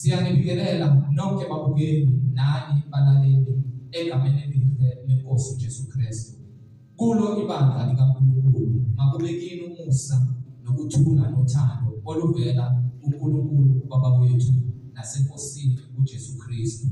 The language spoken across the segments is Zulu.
Siyanibingelela nonke babukeli nani balaleli egameni elihle lenkosi uJesu Kristu. Kulo ibandla likaNkulunkulu makube kini umusa nokuthula nothando oluvela kuNkulunkulu uBaba wethu naseNkosini uJesu Kristu.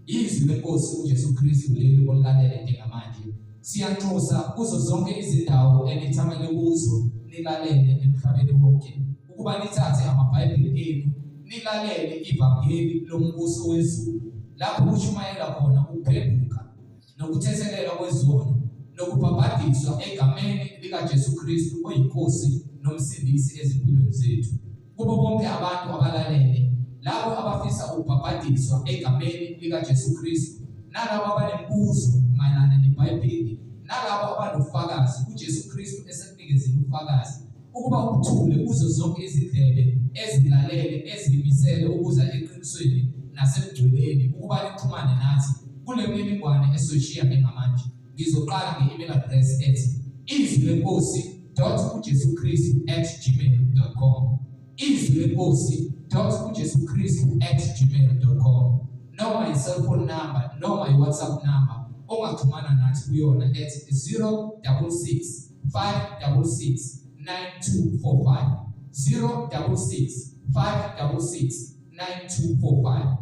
Izwi lenkosi uJesu Kristu leli olilalele njengamanje. Siyanxusa kuzo zonke izindawo enithamele kuzo nilalele emhlabeni wonke ukuba nithathe amaBhayibheli enu nilalele ivangeli lombuso wezulu lapho kushumayela khona ukuphenduka nokuthethelelwa kwezono nokubhabhadiswa egameni likaJesu Kristu oyiNkosi noMsindisi ezimpilweni zethu. Kubo bonke abantu abalalele, labo abafisa ukubhabhadiswa egameni likaJesu Kristu, nalabo abanemibuzo mayelana neBhayibheli, nalabo abanobufakazi kuJesu Kristu esekunikezile ubufakazi, ukuba ubuthule kuzo zonke izindlebe ezilalele ezimisele ukuza eqinisweni nasebugcweleni ukuba nixhumane nathi kule mininingwane esoyishiya njengamanje. Ngizoqala nge-email address ethi izwi lenkosi dot ujesu kristu at gmail dot com, izwi lenkosi dot ujesu kristu at gmail dot com, noma i-cellphone number noma i-WhatsApp number ongaxhumana nathi kuyona at 066 566 9245, 066 566 9245.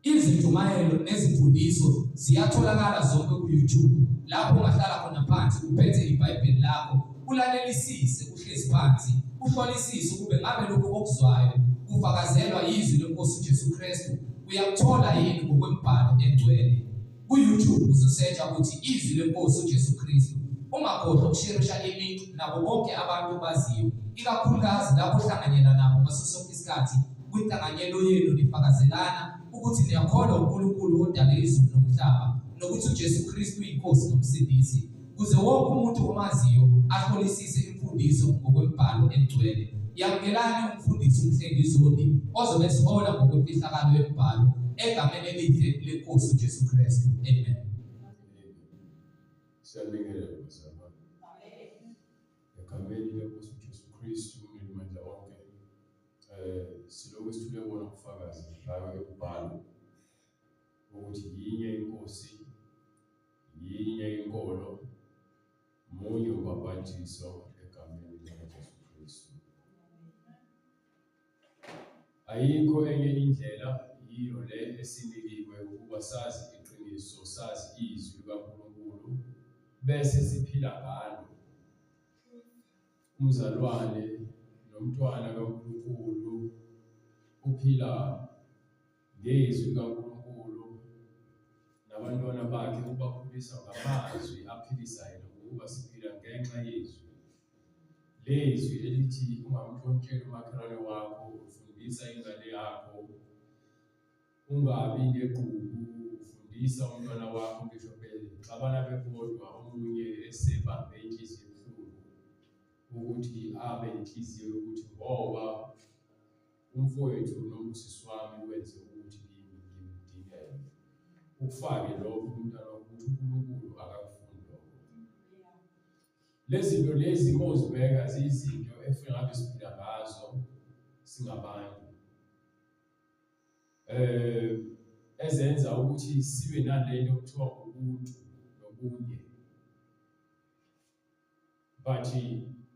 Izintshumayelo nezimfundiso ziyatholakala zonke ku-YouTube lapho ungahlala khona phansi uphethe iBhayibheli lakho ulalelisise uhlezi phansi uhlolisise ukube ngabe lokhu okuzwayo kufakazelwa yizwi lenkosi uJesu Kristu, uyakuthola yini ngokwemibhalo engcwele. Ku-YouTube uzosearcha ukuthi izwi lenkosi uJesu Kristu. Ungakhohlwa ukusherisha i-link nabo bonke abantu obaziyo, ikakhulukazi labo ohlanganyela nabo ngaso sonke isikhathi kwinhlanganyelo yenu nifakazelana ukuthi niyakholwa uNkulunkulu odale izulu nomhlaba nokuthi uJesu Kristu uyinkosi nomsindisi, kuze wonke umuntu omaziyo ahlolisise imfundiso ngokwemibhalo engcwele. Yamukelani umfundisi uMhlengi Zondi ozobe esihola ngokwemfihlakalo yemibhalo egameni elihle lenkosi uJesu Kristu. Amen. Siyabingelela bazalwane. Egameni lenkosi uJesu Kristu umninimandla onke. Silokhu sithule bona ubufakazi ngayo imibhalo ukuthi yinye inkosi, yinye inkolo, munye ubhapathiso egameni likaJesu Kristu. Ayikho enye indlela, yiyo le esinikiwe ukuba sazi iqiniso, sazi izwi likaNkulunkulu bese siphila ngalo. Umzalwane nomntwana kaNkulunkulu uphila ngezwi likaNkulunkulu nabantwana bakhe ubakhulisa ngamazwi aphilisa yena, ngokuba siphila ngenxa yezwi. Lezwi elithi ungamtshontsheli umakhelwane wakho, ufundisa ingane yakho, ungabi negqubu, ufundisa umntwana wakho ngisho bexabana bebodwa, omunye esebambe inhliziyo ebuhlungu, ukuthi abe nenhliziyo yokuthi ngoba umfowethu noma usisi wami wenze ukuthi kimi ngimdinele. Ukufake lokho kumntwana wakho ukuthi uNkulunkulu akakufuni lokho. Lezi zinto lezi uma uzibheka ziyizinto efuna ngabe siphila ngazo singabantu. Ezenza ukuthi sibe nalento okuthiwa ubuntu nobunye. But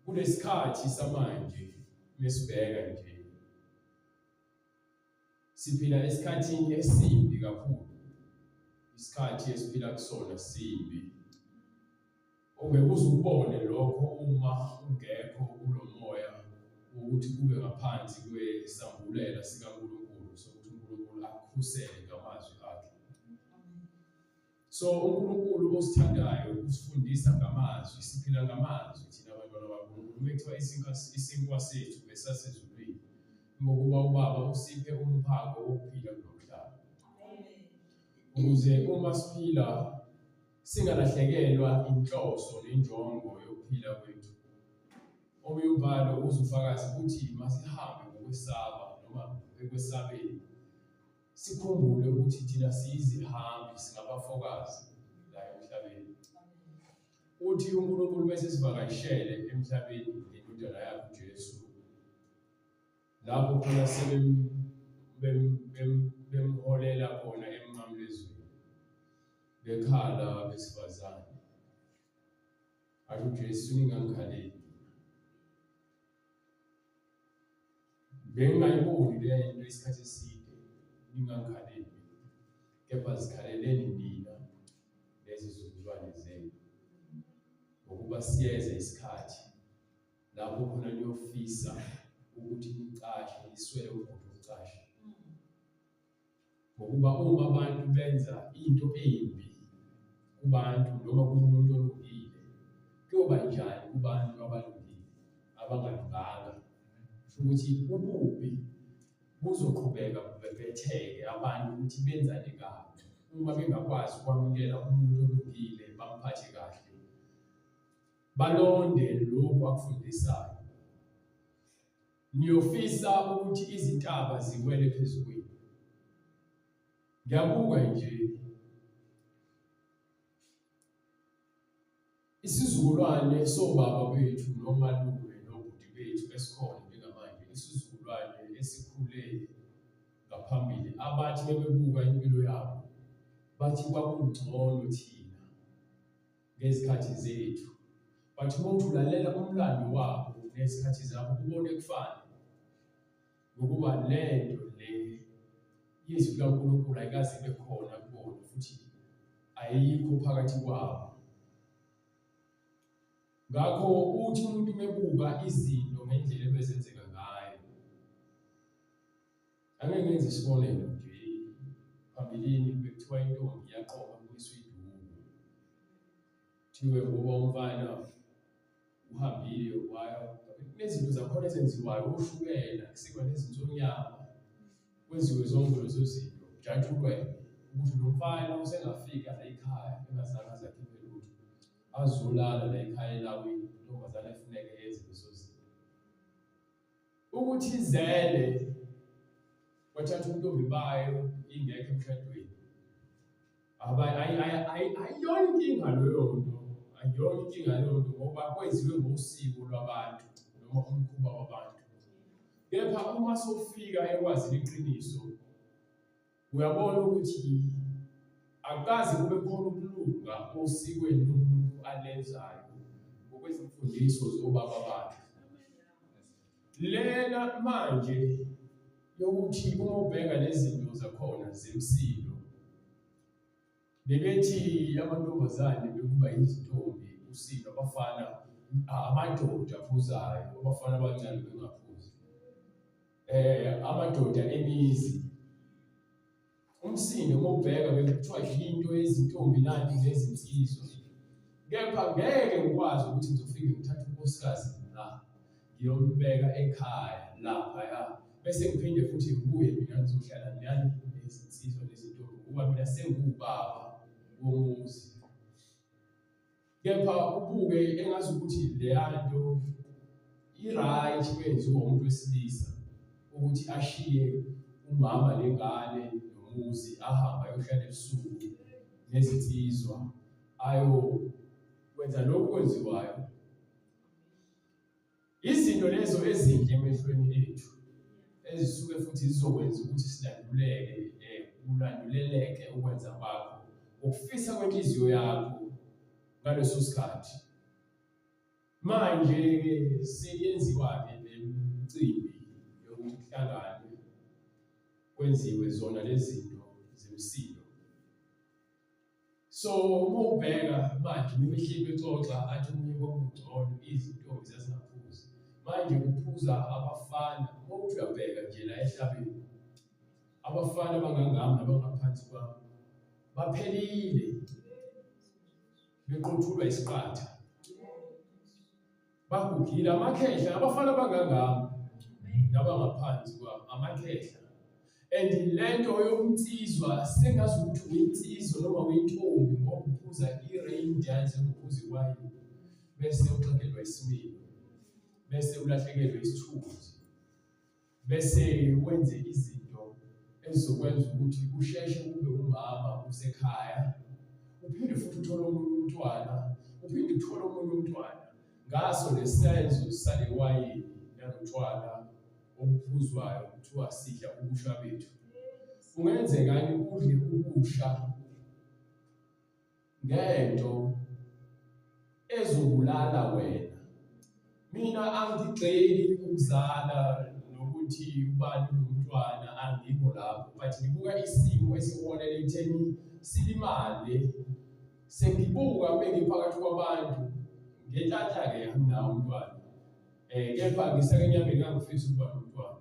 kulesikhathi samanje mesibheka nje siphila esikhathini esimbi kakhulu. Isikhathi esiphila kusona simbi. Ungeke uze ukubone lokho uma ungekho kulo moya wokuthi ube ngaphansi kwesambulela sikaNkulunkulu sokuthi uNkulunkulu akukhusele ngamazwi akhe. So uNkulunkulu osithandayo usifundisa ngamazwi, siphila ngamazwi thina abantwana bakaNkulunkulu. Uma kuthiwa isinkwa sethu esasezulwini, ngokuba uBaba usiphe umphako wokuphila kulo mhlaba, ukuze uma siphila singalahlekelwa inhloso nenjongo yokuphila kwethu. Omunye umbhalo uzufakazi uthi masihambe ngokwesaba noma ekwesabeni, sikhumbule ukuthi thina siyizihambi, singabafokazi la emhlabeni. Uthi uNkulunkulu bese sivakashele emhlabeni ngendodana yakhe uJesu, lapho khona bemholela khona emnqamlezweni, bekhala abesifazane. Athi uJesu, ningangikhaleli. Bengingayiboni le nto isikhathi eside, ningangikhaleli, kepha zikhaleleni nina nezizukulwane zenu, ngokuba siyeza isikhathi lapho khona niyofisa ukuthi nicashe, niswele umgudu wokucasha. Ngokuba uma abantu benza into embi kubantu noma kumuntu olungile, kuyoba njani kubantu abalungile abangalunganga? Kusho ukuthi ububi buzoqhubeka bubhebhetheke abantu ukuthi benzane kabi uma bengakwazi ukwamukela umuntu olungile bamphathe kahle, balonde lokhu akufundisayo. Niyofisa ukuthi izintaba ziwele phezu kwenu. Ngiyabuka nje isizukulwane sobaba bethu nomalume nobhuti bethu esikhona njengamanje, isizukulwane esikhule ngaphambili abathi bebebuka impilo yabo bathi kwakungcono thina ngezikhathi zethu. But uma uthi ulalela umlando wabo nezikhathi zabo ubone kufana. Ngokuba lento le yezwi likaNkulunkulu ayikaze ibe khona kubona futhi ayikho phakathi kwabo. Ngakho uthi umuntu mebuka izinto ngendlela ebezenzeka ngayo, Ake ngenze isibonelo nje, phambilini bekuthiwa intombi iyaqoma kumiswe iduku. Kuthiwe ngoba umfana uhambile waya kunezinto zakhona ezenziwayo, oshukela, kusikwa nezinsonyama, kwenziwe zonke lezo zinto, kujatshulwe ukuthi lo mfana usengafika la ekhaya engazange aze akhiphe lutho, azolala la ekhaya elawini, intombazane efuneke yenze lezo zinto. Ukuthi izele kwathatha ubuntombi bayo ingekho emshadweni. Ayiyona inkinga leyo nto, ayiyona inkinga leyo nto ngoba kwenziwe ngosiko lwabantu noma umkhuba wabantu. Kepha uma sofika ekwazini iqiniso Uyabona ukuthi akukaze kube khona ukulunga osikweni lomuntu alenzayo ngokwezimfundiso zobaba bakhe. Lena manje yokuthi uma ubheka lezi zinto zakhona zemsindo bebethi amantombazane bekuba yizintombi usindo abafana amadoda aphuzayo abafana abancane bengaphuzi amadoda emizi umsindo uma ubheka bekuthiwa yinto yezintombi nani nezinsizwa kepha ngeke ngikwazi ukuthi ngizofike ngithathe unkosikazi la ngiyombeka ekhaya laphaya bese ngiphinde futhi ngibuye mina ngizohlala nani nezinsizwa nezintombi kuba mina sengiwubaba womuzi Kepha ubuke engazi ukuthi leya nto i-right kwenziwa umuntu wesilisa ukuthi ashiye umama nengane nomuzi ahambe ayohlala ebusuku nezinsizwa ayokwenza lokhu kwenziwayo. Izinto lezo ezinhle emehlweni ethu ezisuke futhi zizokwenza ukuthi silanduleke eh, ulanduleleke ukwenza kwakho ngokufisa kwenhliziyo yakho ngaleso sikhathi. Manje-ke sekuyenziwa-ke le micimbi yokuthi kuhlanganwe kwenziwe zona lezi zinto zemisindo. So uma ubheka manje bebehleli bexoxa athi omunye kwakungcono izintombi zazingaphuzi. Manje kuphuza abafana uma uthi uyabheka nje la ehlabeni abafana abangangami nabangaphansi kwami baphelile beqothulwa isiqatha bagugile amakhehla abafana abangangami nabangaphansi kwami amakhehla and lento yomnsizwa sengazi ukuthi uyinsizwa noma uyintombi ngoba uphuza i-rain dance uphuza iwayini bese uxegelwa isimilo bese ulahlekelwe isithunzi bese wenze izinto ezizokwenza ukuthi usheshe ube umama usekhaya uphinde futhi uthole omunye umntwana uphinde uthole omunye umntwana ngaso lesenzo sale wayini nalotshwala. obuphuzwayo kuthiwa sidla ubusha bethu. Kungenzekani udle ubusha ngento ezobulala wena? Mina angigxeki ukuzala nokuthi ubani umntwana, angikho lapho, but ngibuka isimo esiholela ekutheni silimale. Sengibuka bengiphakathi kwabantu ngenhlanhla-ke anginawo umntwana, kepha ngisekenyameni ngangifisa ukuba nomntwana.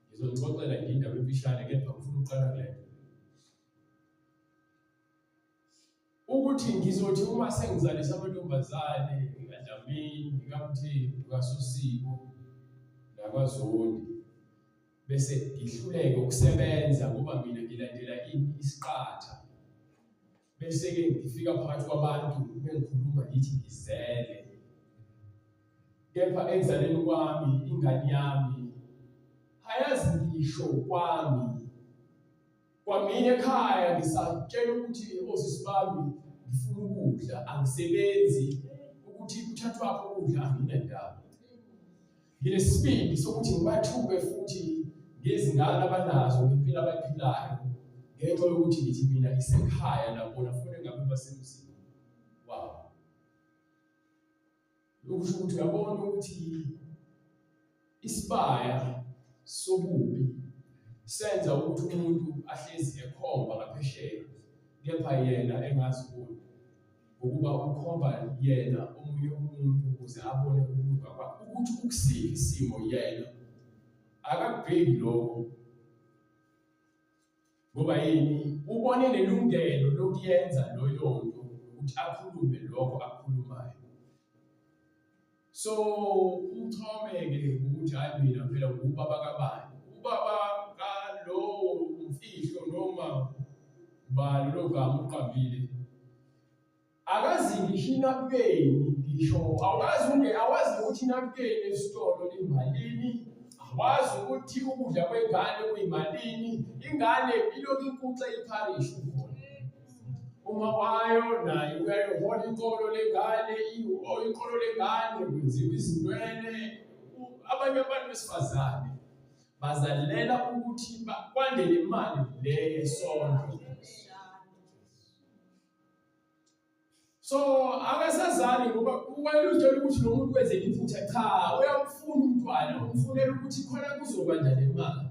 Ngizonixoxela nje indaba emfishane, kepha ngifuna ukuqala kule nto ukuthi ngizothi uma sengizalisa amantombazane kaDlamini, kaMthembu, kaSosibo nakwaZondi, bese ngihluleke ukusebenza ngoba mina ngilandela ini isiqatha, bese-ke ngifika phakathi kwabantu bengikhuluma ngithi ngizele, kepha ekuzaleni kwami ingane yami ayazi ngisho kwami. Kwamina ekhaya ngisatshela ukuthi osisi bami ngifuna ukudla, angisebenzi, ukuthi kuthathwaphi ukudla anginandaba. Nginesibindi sokuthi ngibathuke futhi ngezingane abanazo ngempilo abayiphilayo ngenxa yokuthi ngithi mina isekhaya nabona funa ngabe basemzini wabo. Okusho ukuthi uyabona ukuthi isibaya sobubi senza ukuthi umuntu ahlezi ekhomba ngaphesheya kepha yena engazi kuyo, ngokuba ukhomba yena omunye umuntu ukuze abone ukulunga kwakhe ukuthi ukusiphi isimo yena akakubheki lokho. Ngoba yini? Ubone nelungelo lokuyenza loyo nto ukuthi akhulume lokho akukhulumayo. So uchome-ke ukuthi hhayi mina phela ngubaba kabani, ubaba kalowo umfihlo noma ubani lelo gama uqambile. Akazi ngisho inabukeni ngisho awazi unge awazi ukuthi inabukeni esitolo limalini, awazi ukuthi ukudla kwengane kuyimalini, ingane ilokhu inkuxe ipharishi ukhona. Uma wayo naye uyayihola iqolo lengane, iqolo lengane kwenziwa izinwele. Abanye abantu besifazane bazalela ukuthi kwande le mali le yesondlo. So akasazali ngoba wena uzitshela ukuthi lo muntu wenze iphutha, cha uyamfuna umntwana, umfunela ukuthi khona kuzokwanda le mali.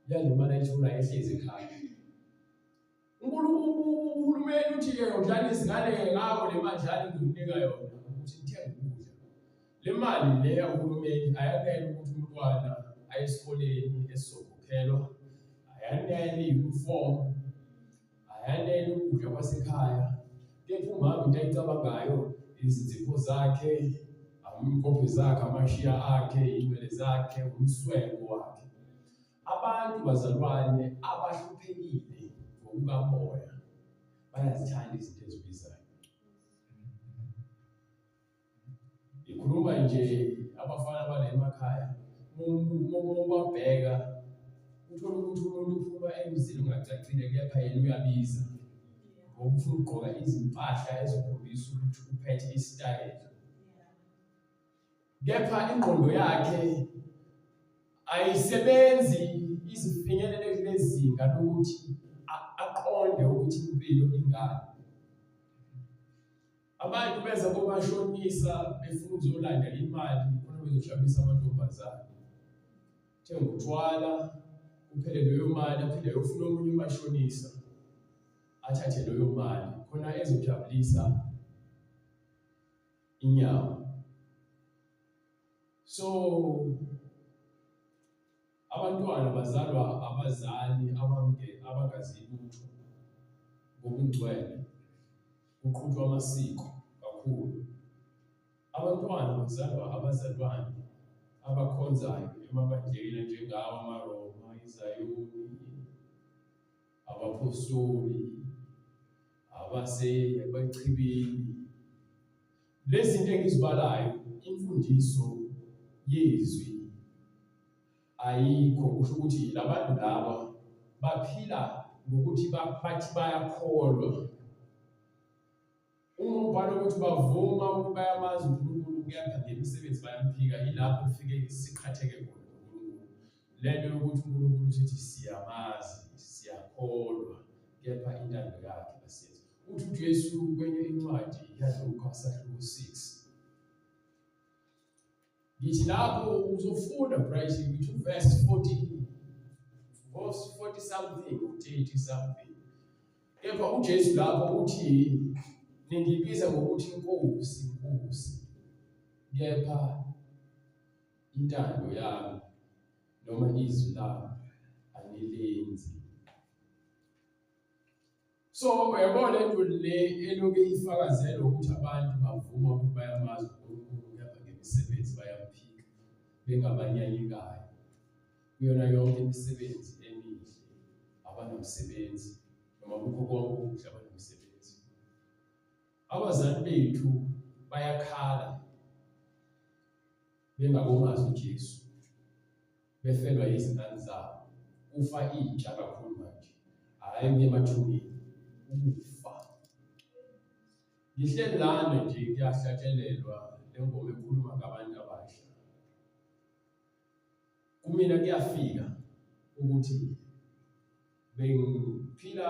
Yale mali ayithola ehlezi ekhaya. Uhulumeni uthi-ke udlala izingane ngakho le madlala ngikunika yona ukuthi ngithenge ukudla. Le mali le yahulumeni ayanele ukuthi umntwana aye esikoleni esizokhokhelwa, ayanele i-uniform, ayanele ukudla kwasekhaya. Kepha umama into ayicabangayo izinzipho zakhe, amkophe zakhe, amashiya akhe, iy'nwele zakhe, umswenko wakhe. Abantu bazalwane abahluphekile ngokukamoya bayazithanda izinto ezibizayo. Ngikhuluma nje abafana bala emakhaya, uma ubabheka uthole ukuthi umuntu uphuma emzini ongacacile kepha yena uyabiza ngoba ufuna ukugqoka izimpahla ezikhombisa ukuthi uphethe isitayela. Kepha ingqondo yakhe ayisebenzi izifinyelele kulezinga lokuthi aqonde ukuthi impilo ingani. Abantu beza komashonisa befuna ukuzolanda imali khona bezojabulisa amantombazane. Thenga utshwala, kuphele leyo mali, aphinde ayofuna omunye umashonisa athathe leyo mali khona ezojabulisa inyama. So Abantwana bazalwa abazali abangazi lutho ngobungcwele, kuqhutshwa amasiko kakhulu. Abantwana bazalwa abazalwane abakhonzayo emabandleni anjengawo amaRoma, iZayoni, abaphostoli, abase abachibini. Lezi zinto engizibalayo imfundiso yezwi ayikho, kusho ukuthi labantu laba baphila ngokuthi bathi bayakholwa. Uma ubhala ukuthi bavuma ukuthi bayamazi uNkulunkulu, kepha ngemisebenzi bayamphika, ilapho kufike siqhatheke khona noNkulunkulu. Lento yokuthi uNkulunkulu sithi siyamazi, siyakholwa, kepha intando yakhe asiyenzi. Uthi uJesu kwenye incwadi yaLuka sahluko 6. Ngithi lapho uzofunda bright ngithi verse 40 verse 40 something 30 something. Kepha uJesu lapho uthi ningibiza ngokuthi Nkosi, Nkosi. Kepha intando yami noma izwi lami anilenzi. So uyabona into le elokhu ifakazela ukuthi abantu bavuma ukuthi bayamazi uNkulunkulu kepha ngemisebenzi bayamphika bengabanyanyekayo kuyona yonke imisebenzi emihle abanomsebenzi noma kukho konke okuhle abanomsebenzi. Abazali bethu bayakhala bengakomazi uJesu befelwa yizingane zabo kufa intsha kakhulu manje hhayi kuye emathuneni ukufa ngihleli lana nje kuyahlatshelelwa le ngoma ekhuluma ngabantu abasha kumina kuyafika ukuthi bengiphila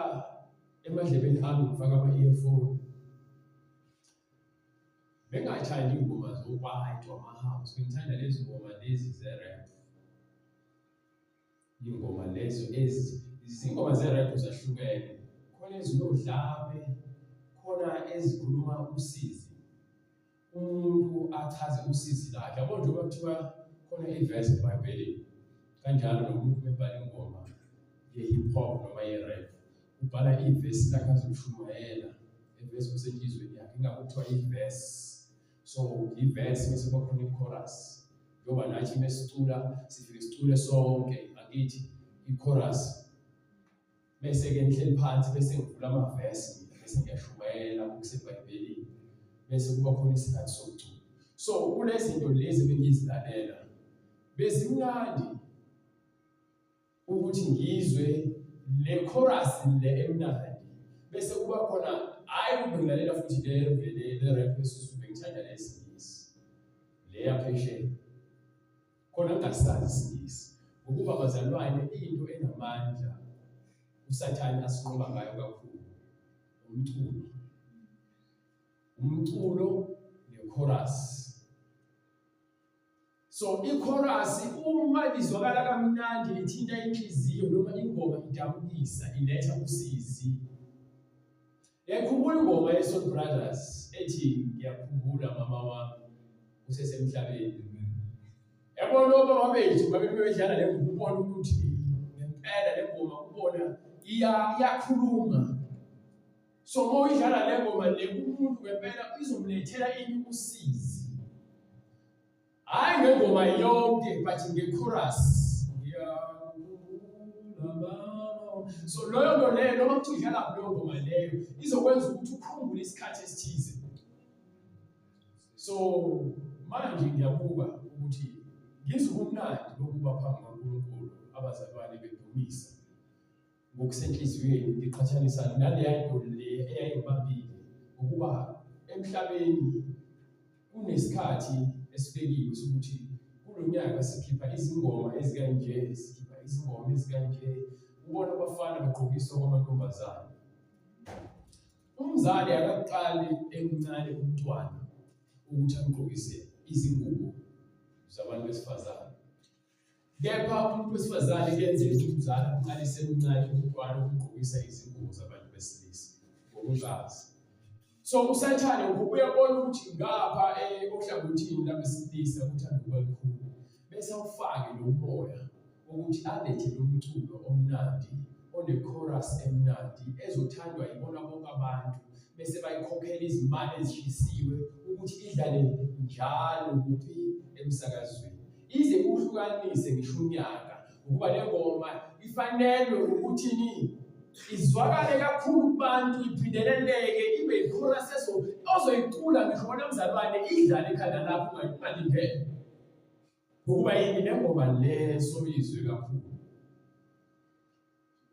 emadlebeni ami ngifaka ama-earphone Bengingathandi iy'ngoma zokwaito ama-house, bengithanda lezi ngoma lezi ze-rap. Iy'ngoma lezo izingoma ze-rap zahlukene, khona ezinodlame, khona ezikhuluma usizi. Umuntu achaze usizi lakhe, yabo njengoba kuthiwa khona ivesi eBhayibhelini, kanjalo nomuntu mebhala ingoma ye-hip hop noma ye-rap, ubhala ivesi lakhe azolishumayela ivesi kusenhlizweni yakhe ingakho kuthiwa ivesi so ivesi bese kuba khona i-chorus njengoba nathi mesicula sifike sicule sonke angithi i-chorus bese-ke ngihleli phansi bese ngivula amavesi bese ngiyashumayela okusebhayibhelini bese kuba khona isikhathi sokucula so kunezinto lezi bengizilalela bezimnandi ukuthi ngizwe le chorus le emnandi bese kuba khona hayi kube ngilalela futhi le vele le rap yesusu bengithanda lesingisi le yaphesheya khona ngingasazi isingisi ngokuba bazalwane into enamandla usathane asinqoba ngayo kakhulu umculo umculo ne-chorus So ichorus uma lizwakala kamnandi lithinta inhliziyo noma ingoma idabukisa iletha usizi. Ngiyakhumbula ingoma yeSoul Brothers ethi ngiyakhumbula mama wami usesemhlabeni. Yabona obaba bethu babe bedlala le ngoma ubona ukuthi ngempela le ngoma ubona iyakhuluma. So uma uyidlala le ngoma le umuntu ngempela izomlethela into usizi. Hayi ngengoma yonke but nge-chorus. So loyo nto leyo noma kuthiwa idlala leyo ngoma leyo izokwenza ukuthi ukhumbule isikhathi esithize. So manje ngiyabuka ukuthi ngizwe ubumnandi bokuba phambi kaNkulunkulu abazalwane bedumisa. Ngokusenhliziyweni ngiqhathanisa naleya nto le eyayingibambile ngokuba emhlabeni kunesikhathi esibekiwe sokuthi kulo nyaka sikhipha izingoma ezikanje, sikhipha izingoma ezikanje. Ubona abafana begqokiswa kwamantombazane. Umzali akaqali emncane umntwana ukuthi amgqokise izingubo zabantu besifazane. Kepha umuntu wesifazane kuyenzeka ukuthi umzali amqalise emncane umntwana ukumgqokisa izingubo zabantu besilisa ngokungazi. So uSathane ngoba uyabona ukuthi ngapha eh, ohlangothini labesilisa kuthanda ukuba lukhulu, bese awufake lo moya wokuthi alethe lo mculo omnandi one-chorus emnandi ezothandwa yibona bonke abantu bese bayikhokhela izimali ezishisiwe ukuthi idlale njalo kuphi emsakazweni. Ize kuhlukanise ngisho unyaka ukuba le ngoma ifanelwe ukuthini izwakale kakhulu kubantu iphindeleleke ibe ichorus eso ozoyicula ngisho wena mzalwane idlale ekhanda lakho ungalindele ngokuba yini le ngoma le soyizwe kakhulu.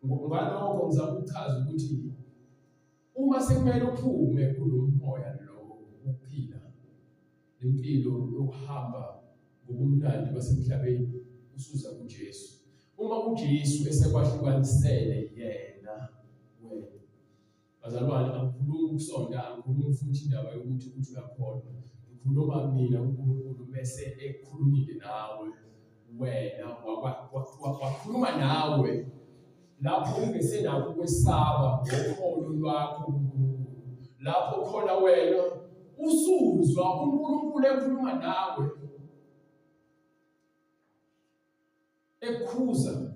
Ngalokho ngizama ukuchaza ukuthi uma sekumele uphume kulo moya lo wokuphila Lempilo yokuhamba ngobumnandi basemhlabeni usuza kuJesu. Uma uJesu esekwahlukanisele yena wena. Bazalwane, angikhulumi ukusonta, angikhulumi futhi indaba yokuthi uthi uyakholwa. Ngikhuluma mina uNkulunkulu bese ekhulumile nawe wena wakhuluma nawe lapho ungesenakho ukwesaba ngokholo lwakho kuNkulunkulu, lapho khona wena usuzwa uNkulunkulu ekhuluma nawe ekukhuza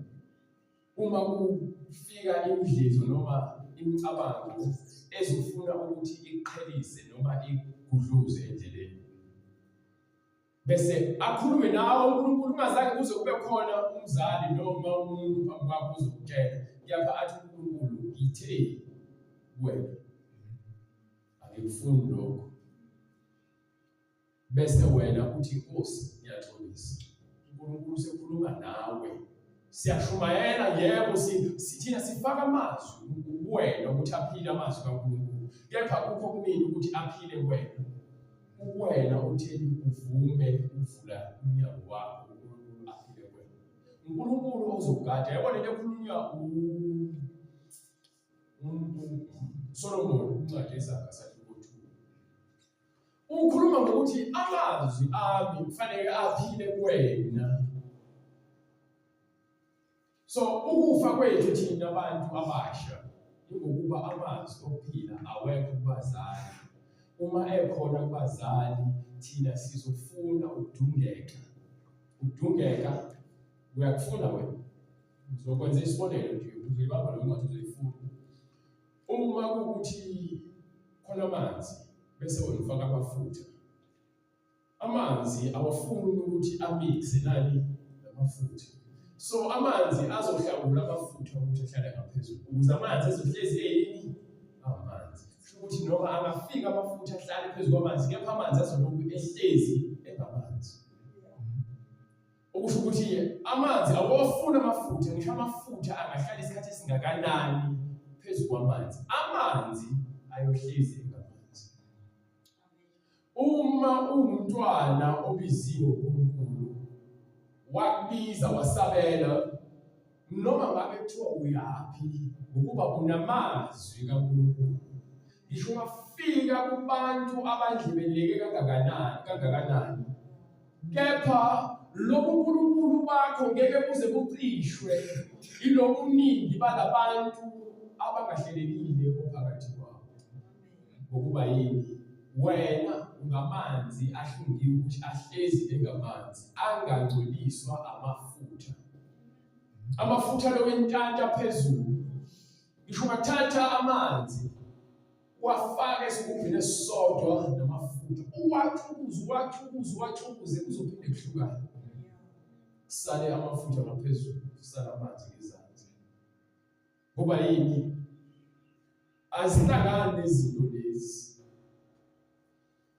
uma kufika imidlizo noma imicabango ezofuna ukuthi ikuqhelise noma ikugudluze endleleni. Bese akhulume nawe uNkulunkulu ungazange kuze kube khona umzali noma umuntu phambi kwakho uzokutshela, kepha athi uNkulunkulu ngithe kuwena angikufuni lokho. Bese wena uthi Nkosi ngiyaxolisa. uNkulunkulu usekhuluma nawe. Siyashumayela yebo, sithina sifaka amazwi kuwena ukuthi aphile amazwi kaNkulunkulu, kepha kukho kumina ukuthi aphile kuwena. Kuwena utheni uvume ukuvula umnyango wakho uNkulunkulu aphile kuwena. uNkulunkulu ozokugada. Yabona into ekhulunywa uSolomon incwadi yeZaga sahluko 2. Ukhuluma ngokuthi amazwi ami kufanele aphile kuwena. So ukufa kwethu thina abantu abasha ingokuba amazwi okuphila awekho kubazali. Uma ekhona kubazali thina sizofuna ukudungeka. Ukudungeka uyakufuna wena. Ngizokwenza isibonelo nje uzoyibamba lo ncwadi uzoyifuna. Uma kuwukuthi khona amanzi bese wena ufaka amafutha Amanzi awafuni ukuthi amikse nani namafutha. So amanzi azohlangula amafutha ukuthi ahlale ngaphezulu. Ukuze amanzi ezohlezi eyini? Amanzi. Kusho ukuthi noma angafika amafutha ahlale phezu kwamanzi kepha amanzi azolokhu ehlezi engamanzi. Okusho ukuthi amanzi awafuni amafutha, ngisho amafutha angahlala isikhathi esingakanani phezu kwamanzi. Amanzi ayohlezi engamanzi. Uma uwumntwana obiziwe uNkulunkulu, wakubiza wasabela, noma ngabe kuthiwa uyaphi, ngokuba unamazwi kaNkulunkulu. Ngisho ungafika kubantu abandlebeleke kangakanani kangakanani, kepha lobu Nkulunkulu bakho ngeke buze bucishwe yilobuningi balabantu abangahlelekile ophakathi kwabo. Ngokuba yini? Wena ungamanzi ahlungiwe ukuthi ahlezi engamanzi, angangcoliswa amafutha. Amafutha lokhu entanta phezulu. Ngisho ungathatha amanzi wafaka esigubhini esisodwa namafutha, uwaxukuze, uwaxukuze, uwaxukuze kuzophinde kuhlukane. Kusale amafutha ngaphezulu, kusale amanzi ngezansi. Ngoba yini? Azihlangani izinto lezi.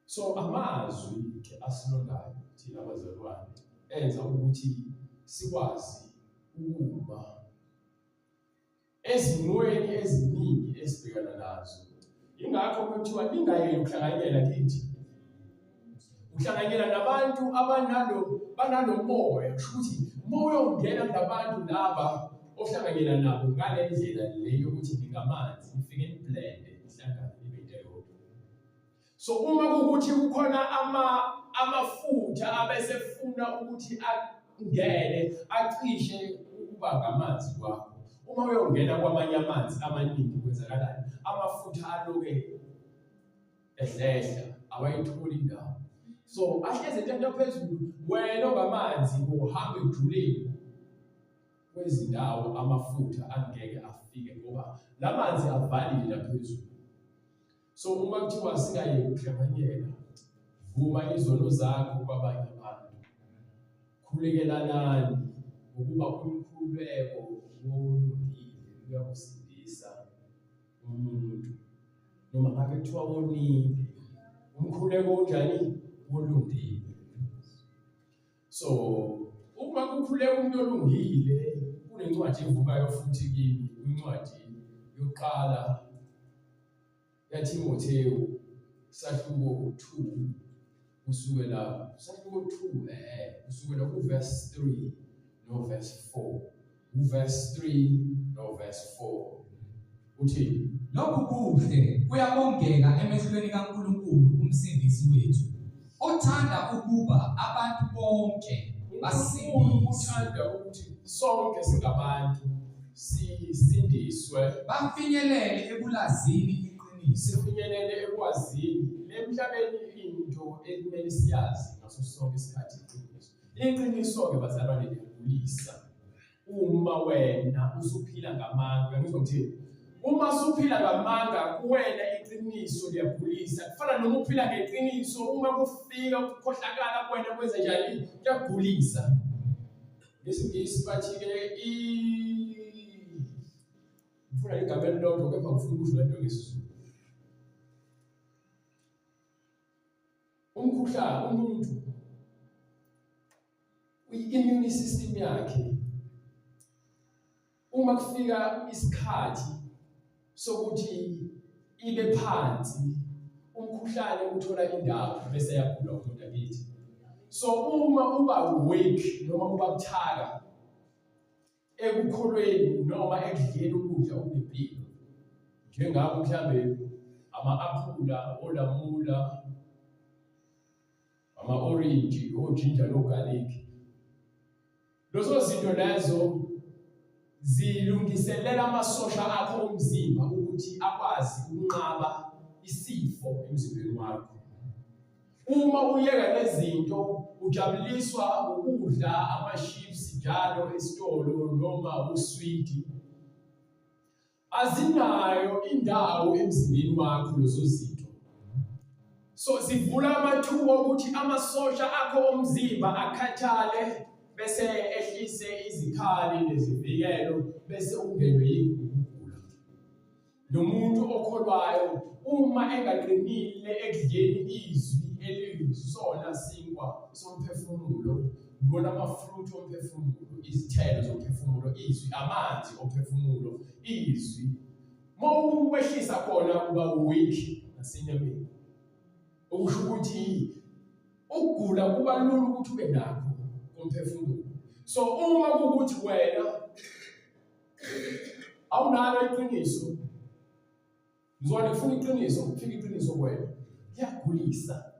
So amazwi ke asilondayo thina abazalwane enza ukuthi sikwazi ukuma ezimweni eziningi esibhekana nazo. Ingakho kuthiwa ningayeki ukuhlanganyela kithi. Uhlanganyela nabantu abanalo banalomoya, kusho ukuthi uma uyongena kulabantu laba ohlanganyela nabo ngale ndlela le yokuthi ningamanzi nifike niblende nihlangane nibe into eyodwa. So uma kuwukuthi kukhona ama amafutha abesefuna ukuthi angene acishe ukuba ngamanzi kwakho, uma uyongena kwamanye amanzi amaningi kwenzakalani? Amafutha aloke ehlehla awayitholi indawo so ahlezi entento phezulu wena ongamanzi uhamba ekujuleni kwezindawo amafutha angeke afike ngoba lamanzi avalile laphezulu so uma kuthiwa singayeki ukuhlanganyela vuma izono zakho kwabanye abantu khulekelanani ngokuba umkhuleko wolungile uyakusindisa umuntu noma ngabe kuthiwa wonile umkhuleko unjani wolungile so uma kukhuleka umuntu olungile kunencwadi evukayo futhi kimi kwincwadi yokuqala yaTimothewu sahluko 2 Kusukela sahluko 2 kusukela kuverse 3 no verse 4. Uverse 3 no verse 4. Uthi lokhu kuhle kuyabongeka emehlweni kaNkulunkulu umsindisi wethu, othanda ukuba abantu bonke basindiswe. Uthanda ukuthi sonke singabantu sisindiswe, bafinyelele ekulazini iqiniso, sifinyelele ekwazini lemhlabeni into ekumele siyazi ngaso sonke isikhathi iqiniso. Iqiniso-ke bazalwane liyagulisa. Uma wena usuphila ngamanga, ngizwa ngithini? Uma usuphila ngamanga kuwena iqiniso liyagulisa. Kufana noma uphila ngeqiniso, uma kufika ukukhohlakala kuwena kwenza njani? Kuyagulisa. NgesiNgisi bathi-ke ngifuna igama elilodwa kepha ngifuna ukusho lento ngesiZulu. Umkhuhlane, umuntu i-immune system yakhe uma kufika isikhathi sokuthi ibe phansi, umkhuhlane uthola indawo bese yagula umuntu akithi. So uma uba weak noma uba buthaka ekukholweni noma ekudleni ukudla okunempilo, njengako mhlambe ama-aphula, olamula, ama-orintshi, ojinja nogalikhi, lezo zinto lezo zilungiselela amasosha akho omzimba ukuthi akwazi ukunqaba isifo emzimbeni wakho. Uma uyeka lezinto ujabuliswa ukudla ama-chips njalo esitolo noma uswidi, azinayo indawo emzimbeni wakho lezo zinto. So zivula amathuba okuthi amasosha akho omzimba akhathale bese ehlise izikhali nezivikelo bese ungenwe yikugula. Nomuntu okholwayo uma engaqinile ekudleni izwi eliyisona sinkwa somphefumulo, ngibona ama-fruit omphefumulo, izithelo zomphefumulo, izwi, amanzi omphefumulo, izwi. Uma uwehlisa khona uba weak nasenyameni. Okusho ukuthi ukugula kuba lula ukuthi ube nakho komphefumulo. So uma kuwukuthi wena awunalo iqiniso, ngizona ngifuna iqiniso, kufika iqiniso kuwena, liyagulisa,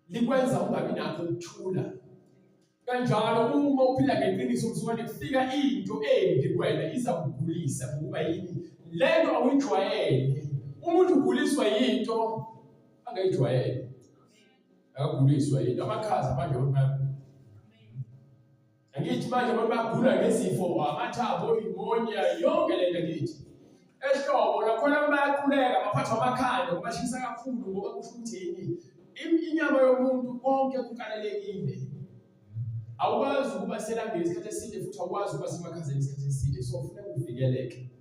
likwenza ungabi nakho ukuthula. Kanjalo uma uphila ngeqiniso mzukwane kufika into embi kuwena iza kugulisa, ngokuba yini? Lento awuyijwayele. Umuntu uguliswa yinto angayijwayele, akaguliswa yinto amakhaza manje abantu bayagula. Angithi manje abantu bagula ngezifo, amathambo, imonya, yonke lento angithi. Ehlobo nakhona bayaquleka, baphathwa amakhanda, kubashisa kakhulu ngoba kusho ukuthi yini? Inyama yomuntu konke kukalelekile. Awukwazi ukuba selangeni isikhathi eside futhi awukwazi ukuba semakhazeni isikhathi eside, so kufuneka uvikeleke.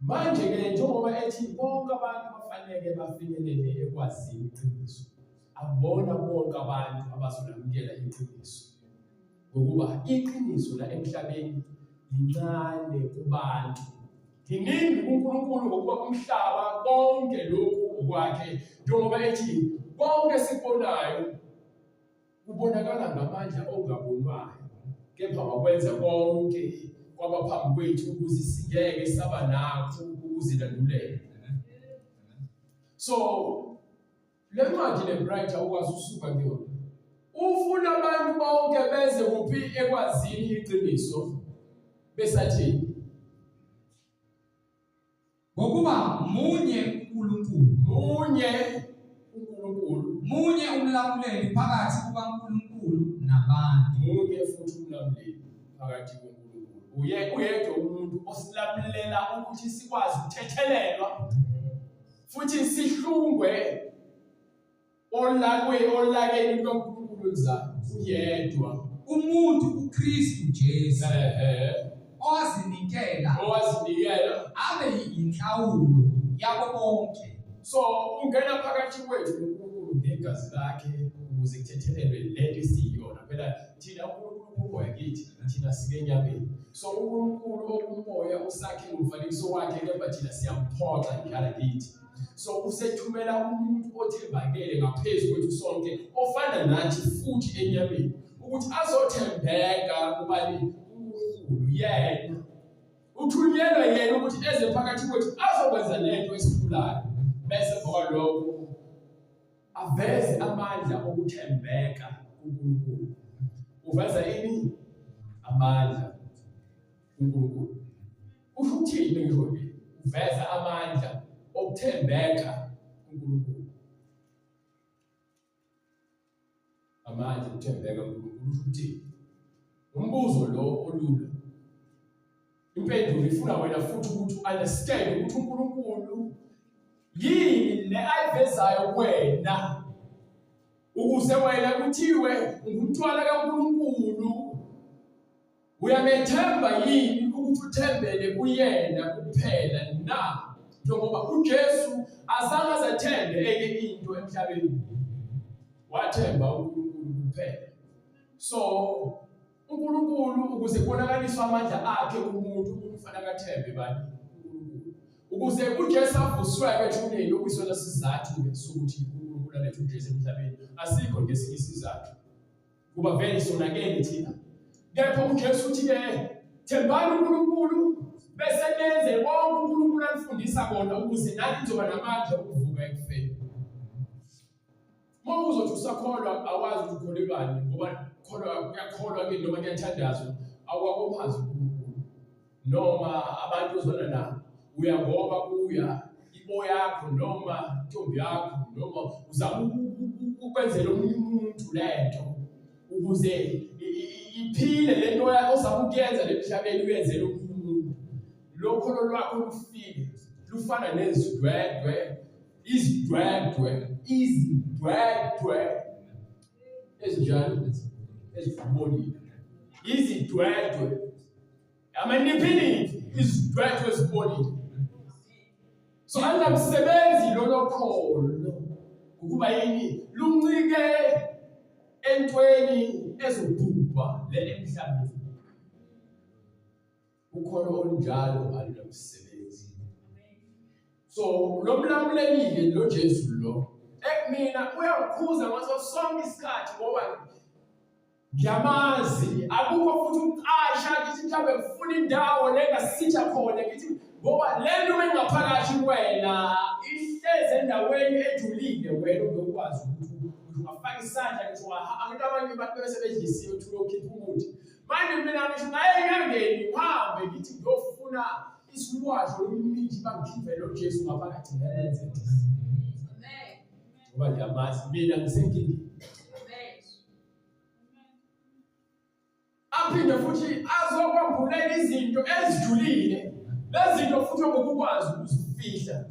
Manje-ke njengoba ethi bonke abantu bafanele bafinyelele ekwazini iqiniso, akubona bonke abantu abazolamukela iqiniso, ngokuba iqiniso la emhlabeni lincane kubantu, liningi kuNkulunkulu, ngokuba umhlaba konke lokhu okwakhe, njengoba ethi konke esikubonayo Kubonakala ngamandla ongabonwayo, kepha wakwenza konke kwaba phambi kwethu ukuze singeke saba nakho ukuzilandulela. So le ncwadi le bright awukwazi usuka kuyona. Ufuna abantu bonke beze kuphi ekwazini iqiniso besathini? Ngokuba munye uNkulunkulu, munye uNkulunkulu, munye umlamuleli phakathi kukaNkulunkulu nabantu, munye futhi umlamuleli phakathi kukaNkulunkulu. Uye uyedwa umuntu osilamulela ukuthi sikwazi ukuthethelelwa futhi sihlungwe olakwe olakeni lukaNkulunkulu oluzayo. Uyedwa umuntu uKristu Jesu owazinikela owazinikela abe yinhlawulo yabo bonke. So ungena phakathi kwethu uNkulunkulu ngegazi lakhe ukuze kuthethelelwe lento esiyiyona. Phela thina uNkulunkulu umoya kithi, thina sike enyameni. So uNkulunkulu okumoya usakhe ngomfanekiso wakhe, kepha thina siyamphoxa njalo kithi. So usethumela umuntu othembakele ngaphezu kwethu sonke ofana nathi futhi enyameni ukuthi azothembeka kubani uNkulunkulu yena. Uthunyelwe yena ukuthi eze phakathi kwethu azokwenza lento esihlulayo. Bese ngoba lokho aveze amandla okuthembeka kuNkulunkulu. Uveza ini? Amandla kuNkulunkulu. Usho ukuthini ngisho nje? Uveza amandla okuthembeka kuNkulunkulu. Amandla okuthembeka kuNkulunkulu usho ukuthini? Umbuzo lo olula. Impendulo ifuna wena futhi ukuthi u-understand ukuthi uNkulunkulu yini le ayivezayo kuwena ukuze wena kuthiwe ungumntwana kaNkulunkulu. Uyamethemba yini ukuthi uthembele kuyena kuphela na? Njengoba uJesu azange azethembe enye into emhlabeni, wathemba uNkulunkulu kuphela. So uNkulunkulu ukuze kubonakaliswe amandla akhe kumuntu, umuntu kufanele akathembe bani? uNkulunkulu. Ukuze uJesu avuswe ethuneni, okuyisona sizathu sokuthi uNkulunkulu alethe uJesu emhlabeni, asikho nje esinye isizathu. Kuba vele sonakele thina. Kepha uJesu uthi-ke thembani uNkulunkulu bese nenze konke uNkulunkulu anifundisa kona ukuze nani nizoba namandla okuvuka ekufeni. Uma uzothi usakholwa awazi ukuthi ukholelwani ngoba kholwa kuyakholwa ke noma kuyathandazwa awakophazi uNkulunkulu noma abantu ozwana nabo uya ngoba kuya ibo yakho noma intombi yakho noma uzama ukwenzela omunye umuntu lento ukuze iphile lento ozama ukuyenza lemhlabeni uyenzele omunye umuntu. Lokholo lwakho lufile lufana nezidwedwe izidwedwe izidwedwe ezinjalo ezibolile izidwedwe amaniphiniphi izidwedwe ezibolile. So alinamsebenzi lolo kholo ukuba yini luncike entweni ezobhubha le emhlabeni. Ukholo olunjalo alunamsebenzi. So lo mlamulelile lo Jesu lo mina uyangikhuza ngaso sonke isikhathi ngoba ngiyamazi akukho futhi ukucasha ngithi mhlawumbe ngifuna indawo le ngasitha khona ngithi ngoba le nto engaphakathi kuwena ihlezi endaweni ejulile wena ungekwazi ukuthi ungafaka isandla ngisho abantu abanye abantu bese bedlisiwe uthi uyokhipha umuthi. Manje mina ngisho ngaye enyangeni ngihambe ngithi ngiyofuna isiwasho imithi bangikhiphe lo Jesu ngaphakathi ngenze. Amen. Ngoba ngiyamazi mina ngisenkingeni. Amen. Aphinde futhi azokwambulela izinto ezijulile lezinto futhi ongokukwazi ukuzifihla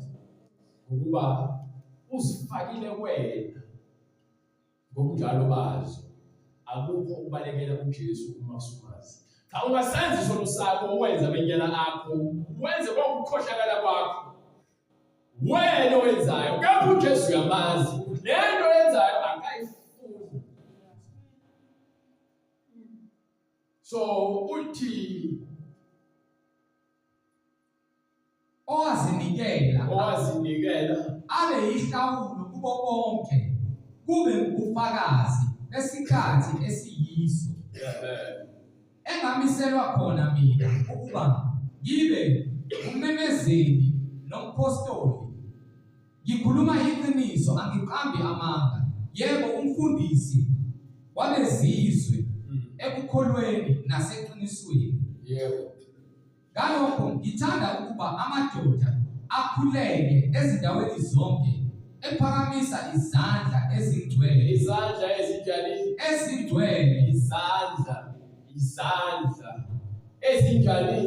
ngokuba uzifakile wena. Ngokunjalo bazo akukho ukubalekela uJesu uma usumazi. Cha ungasenza isono sakho uwenze amenyala akho wenze konke ukukhohlakala kwakho wena owenzayo kepha uJesu uyamazi le nto oyenzayo akayifuni. So uthi Owazinikela owazinikela abe yihlawulo kubo bonke kube ngubufakazi besikhathi esiyiso engamiselwa khona mina ukuba ngibe ummemezeli nomphostoli ngikhuluma iqiniso angiqambi amanga yebo umfundisi wabezizwe ekukholweni naseqinisweni yebo Ngalokho ngithanda ukuba amadoda akhuleke ezindaweni zonke ephakamisa izandla ezingcwele. Izandla ezinjani? Ezingcwele. Izandla, izandla ezinjani?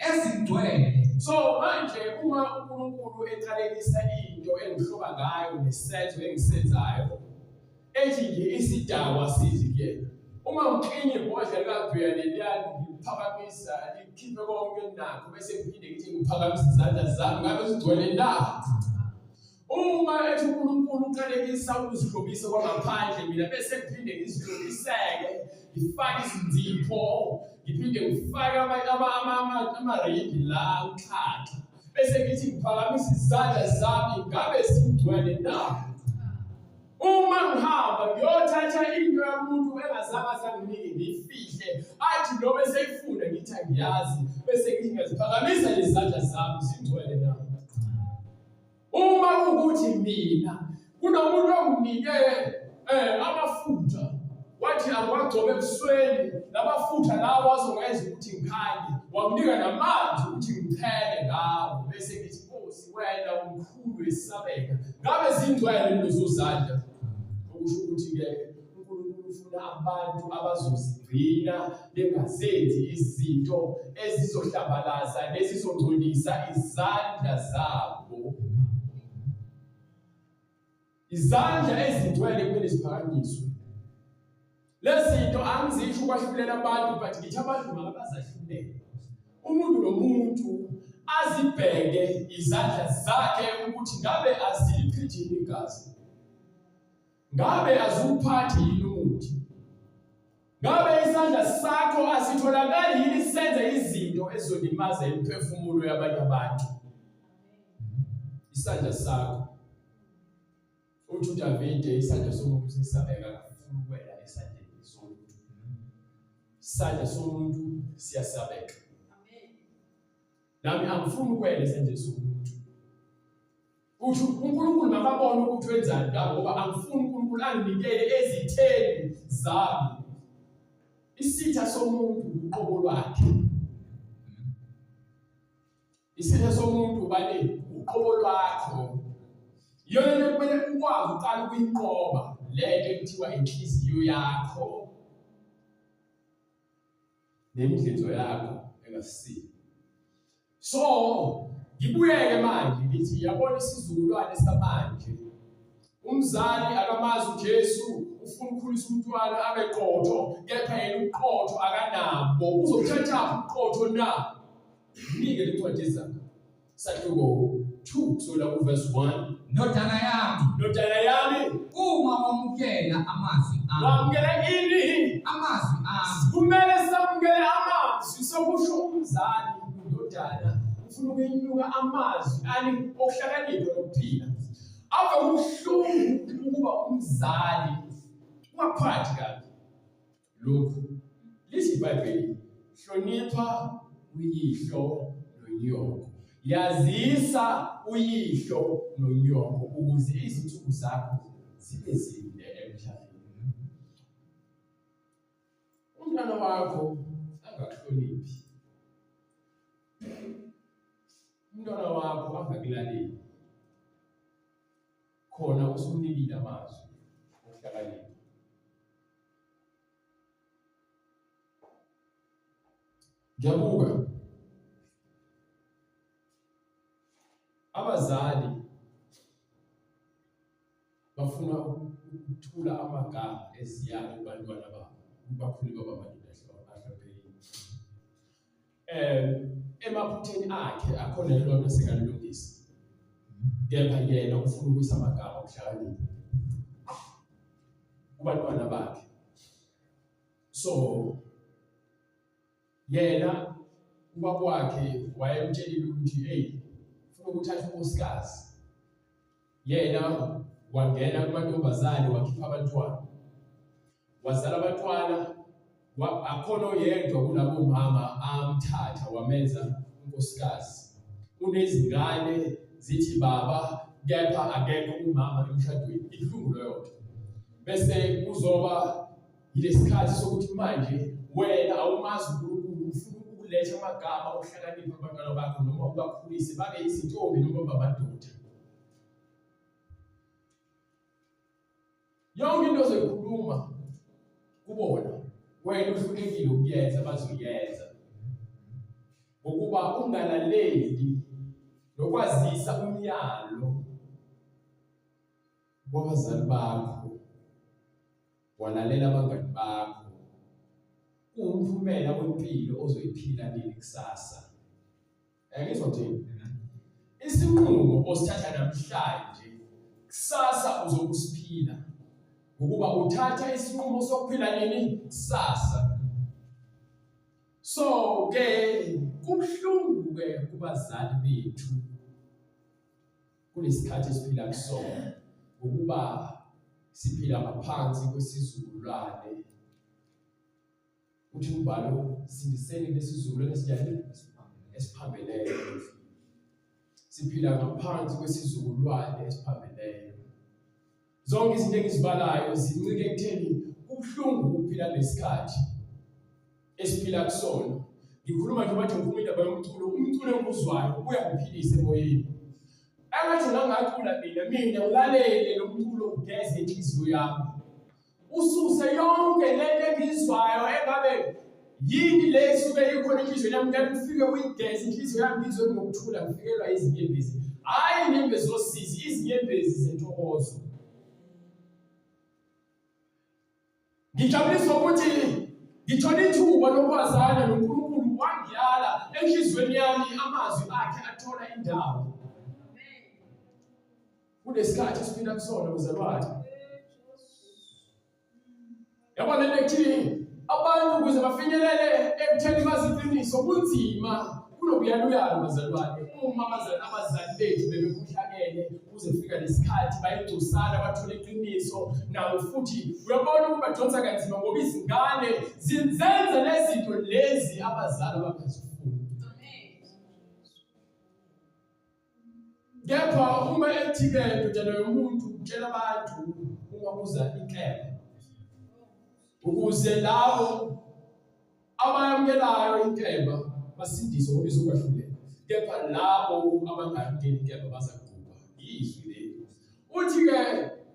Ezingcwele. So manje uma uNkulunkulu eqalekisa into engihloba ngayo nesenzo engisenzayo Ethi nje isidakwa sithi kuyena, uma ngiklinye ibhodla likabhiya leliyani ngiliphakamisa likhiphe konke enginakho bese ngiphinde ngithi ngiphakamisa izandla zami ngabe zigcwele na? Uma ethi uNkulunkulu uqalekisa ukuzihlobisa kwangaphandle mina bese ngiphinde ngizihlobiseke ngifake izinzipho ngiphinde ngifake amaringi la uxhaxha. Bese ngithi ngiphakamisa izandla zami ngabe zingcwele na? Uma ngihamba ngiyothatha into yomuntu engazange asanginike ngiyifihle, athi noma eseyifuna ngithi angiyazi, bese ngithi ngiyaziphakamisa lezandla zami zingcwele na? Uma kuwukuthi mina kunomuntu onginike amafutha wathi angiwagcobe ebusweni lamafutha lawo azongenza ukuthi ngikhanye, wanginika namanzi ukuthi ngichele ngawo, bese ngithi Nkosi wena umkhulu esabeka, ngabe zingcwele lezo zandla? Okusho ukuthi-ke uNkulunkulu ufuna abantu abazozigcina bengazenzi izinto ezizohlambalaza nezizongcolisa izandla zabo. Izandla ezingcwele kumele ziphakanyiswe. Lezi zinto angizisho ukwahlulela abantu but ngithi abantu makabazahlulele. Umuntu nomuntu azibheke izandla zakhe ukuthi ngabe azilichithini igazi. Ngabe aziwuphathi yini umuthi? Ngabe isandla sakho asitholakali yini senze izinto ezizolimaza imiphefumulo yabanye abantu? Isandla sakho. Uthi uDavide isandla somuntu sesabeka kakhulu ukwela esandleni somuntu. Isandla somuntu siyasabeka. Nami angifuni ukwela esandleni somuntu. Uthi uNkulunkulu makabone ukuthi wenzani ngabo ngoba angifuni uNkulunkulu anginikele ezitheni zami. Isitha somuntu uqobo lwakhe. Isitha somuntu ubani? Uqobo lwakho. Iyona nto kumele ukwazi uqala ukuyinqoba le nto ekuthiwa inhliziyo yakho nemidlinzo yakho engasile. So ngibuyeke manje ngithi yabona isizukulwane samanje umzali akamazi uJesu ufuna ukukhulisa umntwana abe qotho kepha yena uqotho akanabo uzothatha uqotho na nike lencwadi ezakhe Sahluko 2 kusukela kuverse 1. Ndodana yami, Ndodana yami, uma wamukela amazwi ami, wamukela ini? Amazwi ami. Kumele samukele amazwi sokusho umzali kundodana ufuna ukuyinuka amazwi ani okuhlakanipha nokuphila. Ave kubuhlungu ukuba umzali ungaphathi kabi. Lokhu lithi iBhayibheli, hlonipha uyihlo nonyoko. Yazisa uyihlo nonyoko ukuze izinsuku zakho zibe zinde emhlabeni. Umntwana wakho angakuhloniphi. Umntwana wakho angakulaleli. Khona usumnikile amazwi okuhlakanipha. Ngiyabuka abazali bafuna ukuthula amagama eziyalo kubantwana babo bakhule baba amadoda ahloniphekile. Emaphutheni akhe akhona lelodwa sekalilungisa, kepha yena ufuna ukuyisa amagama okuhlakanipha kubantwana bakhe. So yena ubaba wakhe wayemtshelile ukuthi hey ufuna ukuthatha unkosikazi, yena wangena kumantombazane wakhipha abantwana, wazala abantwana, akhona oyedwa kulabo mama amthatha wamenza unkosikazi. Unezingane zithi baba, kepha akekho umama emshadweni. Ibuhlungu leyo nto. Bese kuzoba yilesikhathi sokuthi manje wena awumazi uNkulunkulu, ufuna ukuletha amagama okuhlakanipha abantwana bakho noma ubakhulise babe izintombi noma bamadoda. Yonke into ozoyikhuluma kubona wena uhlulekile ukuyenza bazoyenza. Ngokuba ungalaleli nokwazisa umyalo wabazali bakho walalela abangani bakho kuwumphumela wempilo ozoyiphila nini kusasa. Uyangizwa thina? Isinqumo osithatha namhlanje kusasa uzokusiphila ngokuba uthatha isinqumo sokuphila nini kusasa. So ke kubuhlungu ke kubazali bethu kulesikhathi esiphila kusona, ngokuba siphila ngaphansi kwesizukulwane. Uthi umbhalo, sindiseni lesizukulwane esinjani? Esiphambeneyo. Siphila ngaphansi kwesizukulwane esiphambeneyo. Zonke izinto engizibalayo zincike ekutheni kubuhlungu ukuphila lesikhathi esiphila kusona. Ngikhuluma nje bathi ngikhuluma indaba yomculo, umculo engiwuzwayo uyangiphilisa emoyeni. Engathi ngangacula mina, mina ngilalele lo mculo ugeze inhliziyo yami. Ususe yonke lento engiyizwayo engabe yini le esuke ikhona enhliziyweni yami, kanti ufike uyigeze inhliziyo yami ngizwe nginokuthula, ngifikelwa izinyembezi. Hhayi inyembezi zosizi, izinyembezi zentokozo. Ngijabuliswa ukuthi ngithole ithuba lokwazana noNkulunkulu, wangiyala enhliziyweni yami, amazwi akhe athola indawo. Kunesikhathi esiphila kusona bazalwane. Yabo lento ethi abantu ukuze bafinyelele ekutheni bazi iqiniso kunzima kunokuyaluyalu bazalwane. Uma abazali abazali bethu bebekhohlakele kuze kufika lesikhathi bayigcosana bathola iqiniso nabo futhi uyabona ukuthi badonsa kanzima ngoba izingane zenza lezinto lezi abazali abangazifuni. Kepha uma ethi-ke ndodana yomuntu utshela abantu uma kuza inkemba ukuze labo abayamukelayo inkemba basindiswe ngoba izokwahlulela, kepha labo abangayamukeli inkemba bazakubhubha. Yizwi leli. Uthi-ke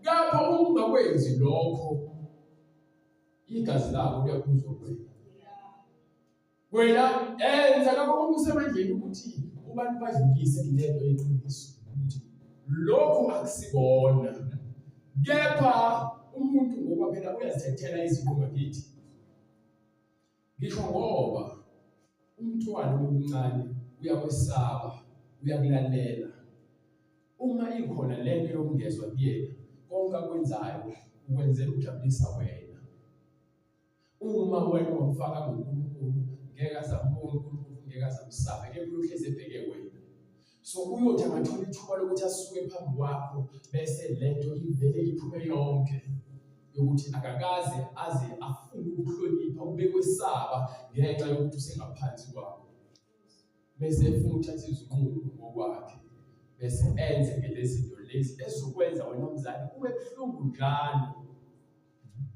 kepha uma ungakwenzi lokho igazi labo liyakuzwa kuwena. Wena enza lokho okusemandleni ukuthi kubantu badlulise lento yeqiniso ukuthi lokhu akusikona. Kepha umuntu ngoba phela uyazithethela izinqumo kithi. Ngisho ngoba umntwana omncane uyakwesaba, uyakulalela. Uma ikhona lento yokungezwa kuyena, konke akwenzayo ukwenzela ukujabulisa wena. Uma wena wamfaka ngoNkulunkulu ngeke aze ambone uNkulunkulu, ngeke aze amsabe, kepha uyohlezi ebheke wena. So uyothi angathola ithuba lokuthi asuke phambi kwakho bese lento ivele iphume yonke yokuthi akakaze aze afune ukuhlonipha ubekwesaba ngenxa yokuthi usengaphansi kwakho. Bese efuna ukuthatha izinqumo ngokwakhe bese enze ke lezi zinto lezi ezokwenza wena mzali ube buhlungu njalo.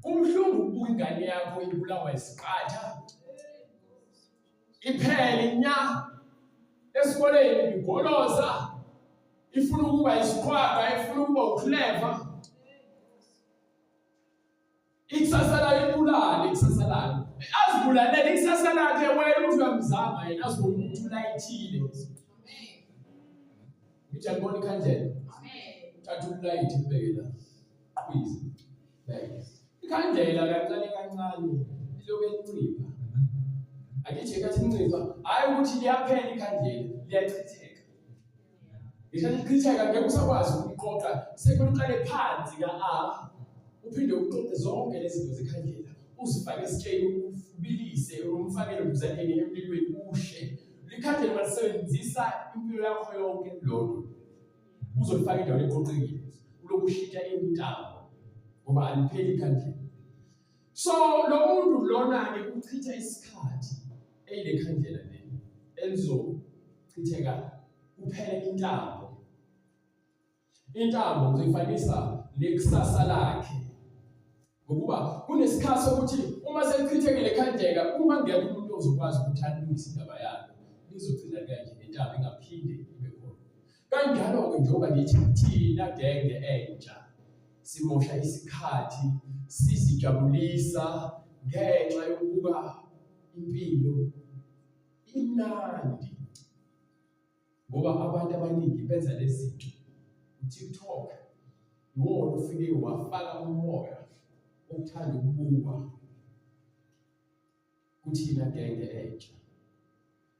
Kubuhlungu ukubuka ingane yakho ibulawa isiqatha iphele nya esikoleni igoloza ifuna ukuba isiqhwaga ifuna ukuba uclever ikusasa layo ibulale ikusasa layo azibulalele ikusasa lakhe wena uthi uyamzama yena azibone ukuthi ulayithile. Ngithi alibona ikhandlela, thatha ulayithi ubeke la, qhwize beke ikhandlela kancane kancane liloku elincipha. Akithi ekathi incipha, hhayi ukuthi liyaphela ikhandlela, liyachitheka. Ngisho lichitheka ngeke usakwazi ukuqoqa, sekumele uqale phansi ka-A uphinde uqoqe zonke lezi zinto zekhandlela uzifake esitsheni ubilise umfakele umzaleni emlilweni ushe. Likhandlela balisebenzisa impilo yakho yonke lodwa, uzolifaka endaweni eqoqekile ulokhu ushintsha intambo ngoba alipheli ikhandlela. So lo muntu lona-ke uchitha isikhathi eyile khandlela leli elizochitheka kuphele intambo. Intambo ngizoyifanisa nekusasa lakhe ngokuba kunesikhathi sokuthi uma selichithekile khandleka, uma ngekho umuntu ozokwazi ukuthi alungise indaba yalo, lizogcina kanje nentambo ingaphinde ibe khona. Kanjalo-ke njengoba ngithi thina genge entsha simosha isikhathi sizijabulisa ngenxa yokubuka impilo imnandi. Ngoba abantu abaningi benza lezi zinto. UTikTok iwona ufike wafaka umoya wokuthanda ukubukwa kuthina genge entsha.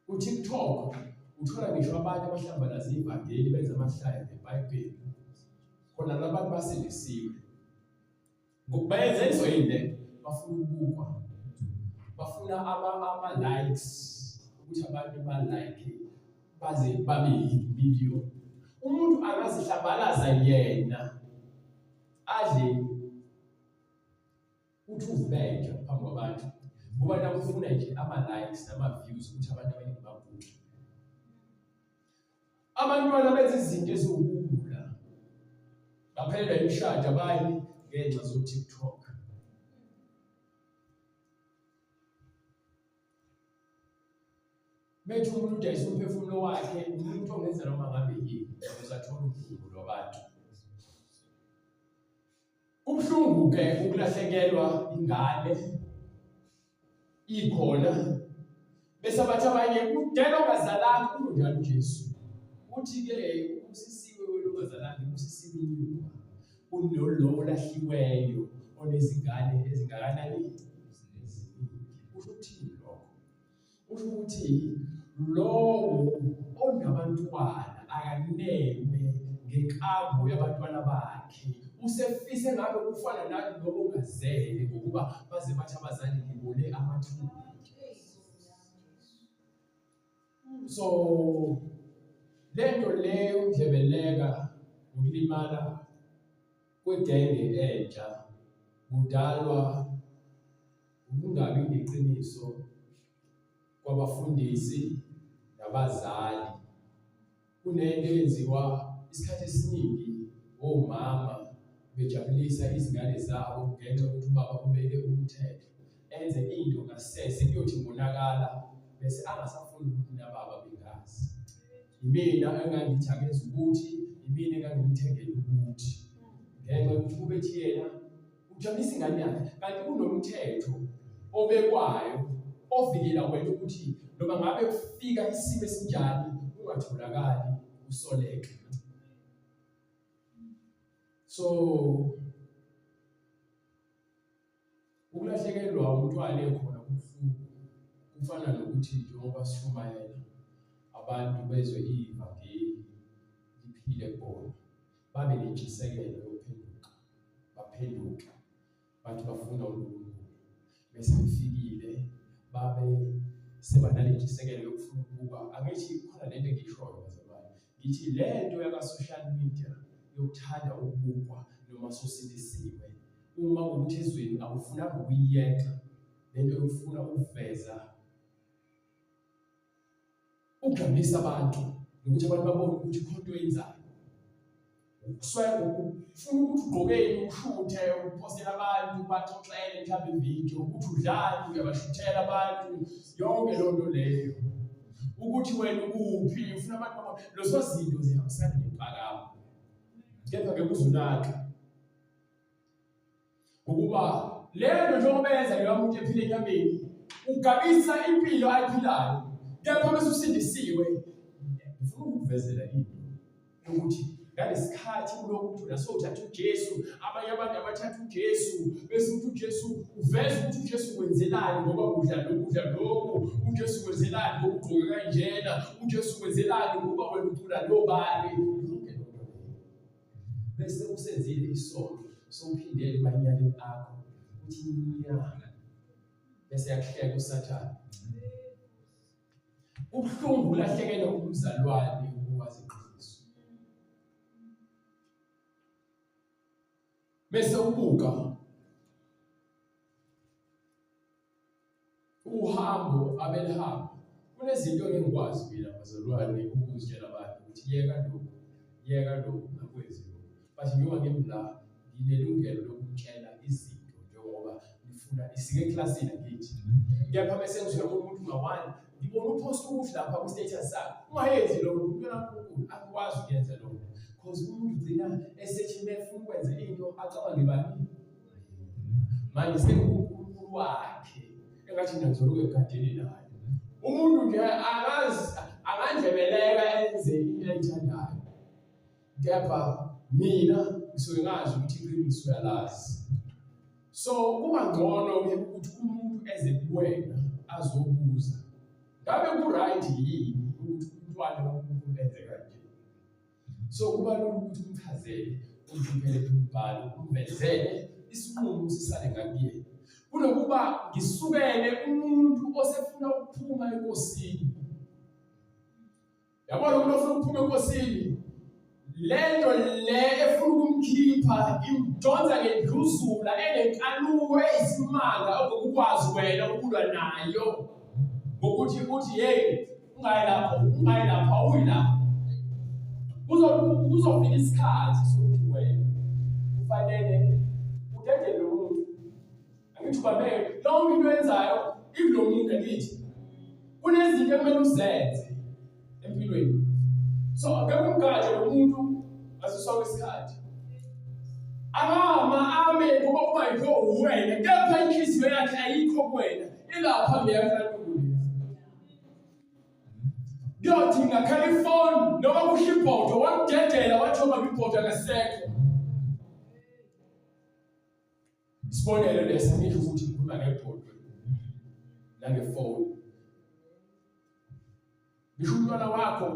KuTikTok uthola ngisho abantu abahlambalaza ivangeli benza amahlaya ngeBhayibheli. Khona labantu basindisiwe. Ngokubayenziswa yini le? Bafuna ukubukwa. Bafuna ama-likes ukuthi abantu ba-like. baze babe yimiliyoni. Umuntu angazihlambalaza yena adle uthi uzibenja phambi kwabantu ngoba nawe ufuna nje ama-likes nama-views ukuthi abantu abaningi babuke. Abantwana benza izinto eziwubuwula, baphelelwa imishado abanye ngenxa zo-TikTok. Methi umuntu udayisa umphefumulo wakhe, umuntu ongenza noma ngabe yini ukuze athole udumo lwabantu. Kubuhlungu-ke ukulahlekelwa ingane ikhona bese abathi abanye kudela ongazalanga unjani uJesu uthi-ke ubusisiwe wena ongazalanga ibusisiwe inyuka kunolo olahliweyo onezingane ezingakanani eziningi. Kusho ukuthini lokho? Kusho ukuthi lowo onabantwana akaneme ngenkambo yabantwana bakhe, usefise ngabe kufana nalowo ongazele ngokuba baze bathi abazali ngibole amathumbu. So lento leyo ukudlebeleka nokulimala kwegenge entsha kudalwa ukungabi neqiniso kwabafundisi nabazali. Kunento eyenziwa isikhathi esiningi omama bejabulisa izingane zabo ngenxa yokuthi ubaba ubeke umthetho, enze into ngasese kuyothi ngonakala bese angasafuni ukuthi nababa bengazi. Imina engangithi akenze ukuthi, imina engangimthengela ukuthi. Ngenxa yokuthi ubethi yena ujabulisa ingane yakhe kanti kunomthetho obekwayo ovikela wena ukuthi noma ngabe kufika isimo esinjani ungatholakali usoleka. So ukulahlekelwa umntwana ekhona kubuhlungu, kufana nokuthi njengoba sishumayela abantu bezwe ivangeli liphile kubona, babe nentshisekelo yokuphenduka, baphenduke bathi bafuna uNkulunkulu, bese befikile babe sebanale ntshisekelo yokufuna ukubuka. Angithi khona lento engiyishoyo bazalwane, ngithi lento yaka-social media yokuthanda ukubukwa noma sosindisiwe, uma ukuthi ezweni awufunanga ukuyiyeka lento yokufuna ukuveza ukujabulisa abantu nokuthi abantu babone ukuthi khona into oyenzayo. Ufuna ukuthi ugqokeni ushuthe uphostele abantu baxoxele mhlawumbe ividiyo ukuthi udlani uyabashuthela abantu yonke loo nto leyo ukuthi wena ukuphi ufuna abantu babone lezo zinto zihambisana nempakamo kepha-ke kuzunaka Ngokuba lento njengoba yenza leyo muntu ephila enyameni ugabisa impilo ayiphilayo, kepha bese usindisiwe. Ngifuna ukukuvezela into yokuthi ngalesikhathi kulokhu uthi nasothatha uJesu, abanye abantu abathatha uJesu bese uthi uJesu uveza ukuthi uJesu wenzelani ngoba udla lokhu udla lokhu, uJesu wenzelani ngoba ugqoke kanjena, uJesu wenzelani ngoba wena ucula lobani. Yonke loo nto leyo bese usenzile isono sowuphindele emanyaleni akho uthi nya bese yakuhleka uSathane. Kubuhlungu ukulahlekelwa umzalwane owazi iqiniso bese ubuka Uhambo abelihamba kunezinto engikwazi mina bazalwane ukuzitshela abantu ukuthi yeka lokhu, yeka lokhu, ungakwenzi lokhu. But njengoba ngimi la nginelungelo lokumtshela izinto njengoba ngifuna isike eklasini angithi. Kepha bese ngizwa umuntu ngawani ngibona uphosta ukuthi lapha kwi-status sakho ungayenzi lokho umntwana kaNkulunkulu akukwazi ukuyenza lokho because umuntu ugcina esethi uma efuna ukwenza into acabange bani manje sekuwuNkulunkulu wakhe engathi mina ngizoloku egadeni naye umuntu nje akazi akandlebeleka enze into ayithandayo kepha mina ngisuke ngazi ukuthi iqiniso uyalazi so kuba ngcono-ke ukuthi umuntu eze kuwena azobuza ngabe ku-right yini ukuthi umntwana kaNkulunkulu enze kanje. So kuba lula ukuthi umchazele, umkhiphele imibhalo, umvezele isinqumo sisale ngakuyena. Kunokuba ngisukele umuntu osefuna ukuphuma enkosini. Yabona umuntu ofuna ukuphuma enkosini lento le efuna ukumkhipha imdonsa ngendluzula enenkanuko eyisimanga ongokukwazi wena ukulwa nayo ngokuthi uthi hey ungayi lapho ungayi lapho awuyi lapho kuzofika isikhathi sokuthi wena kufanele udedele lo muntu angithi ubambe lonke into oyenzayo ikulo muntu angithi kunezinto ekumele uzenze empilweni so ngeke umgade lo muntu ngaso sonke isikhathi akama ame ngoba uma yikho uwena kepha inhliziyo yakhe ayikho kuwena ilapha kuleya nkanuko kuyothi ngakhala ifoni noma kusho ibhodo wamdedela wathoba kwibhodo akasekho Isibonelo lesi angisho ukuthi ngikhuluma ngebhodwe nangefoni. Ngisho umntwana wakho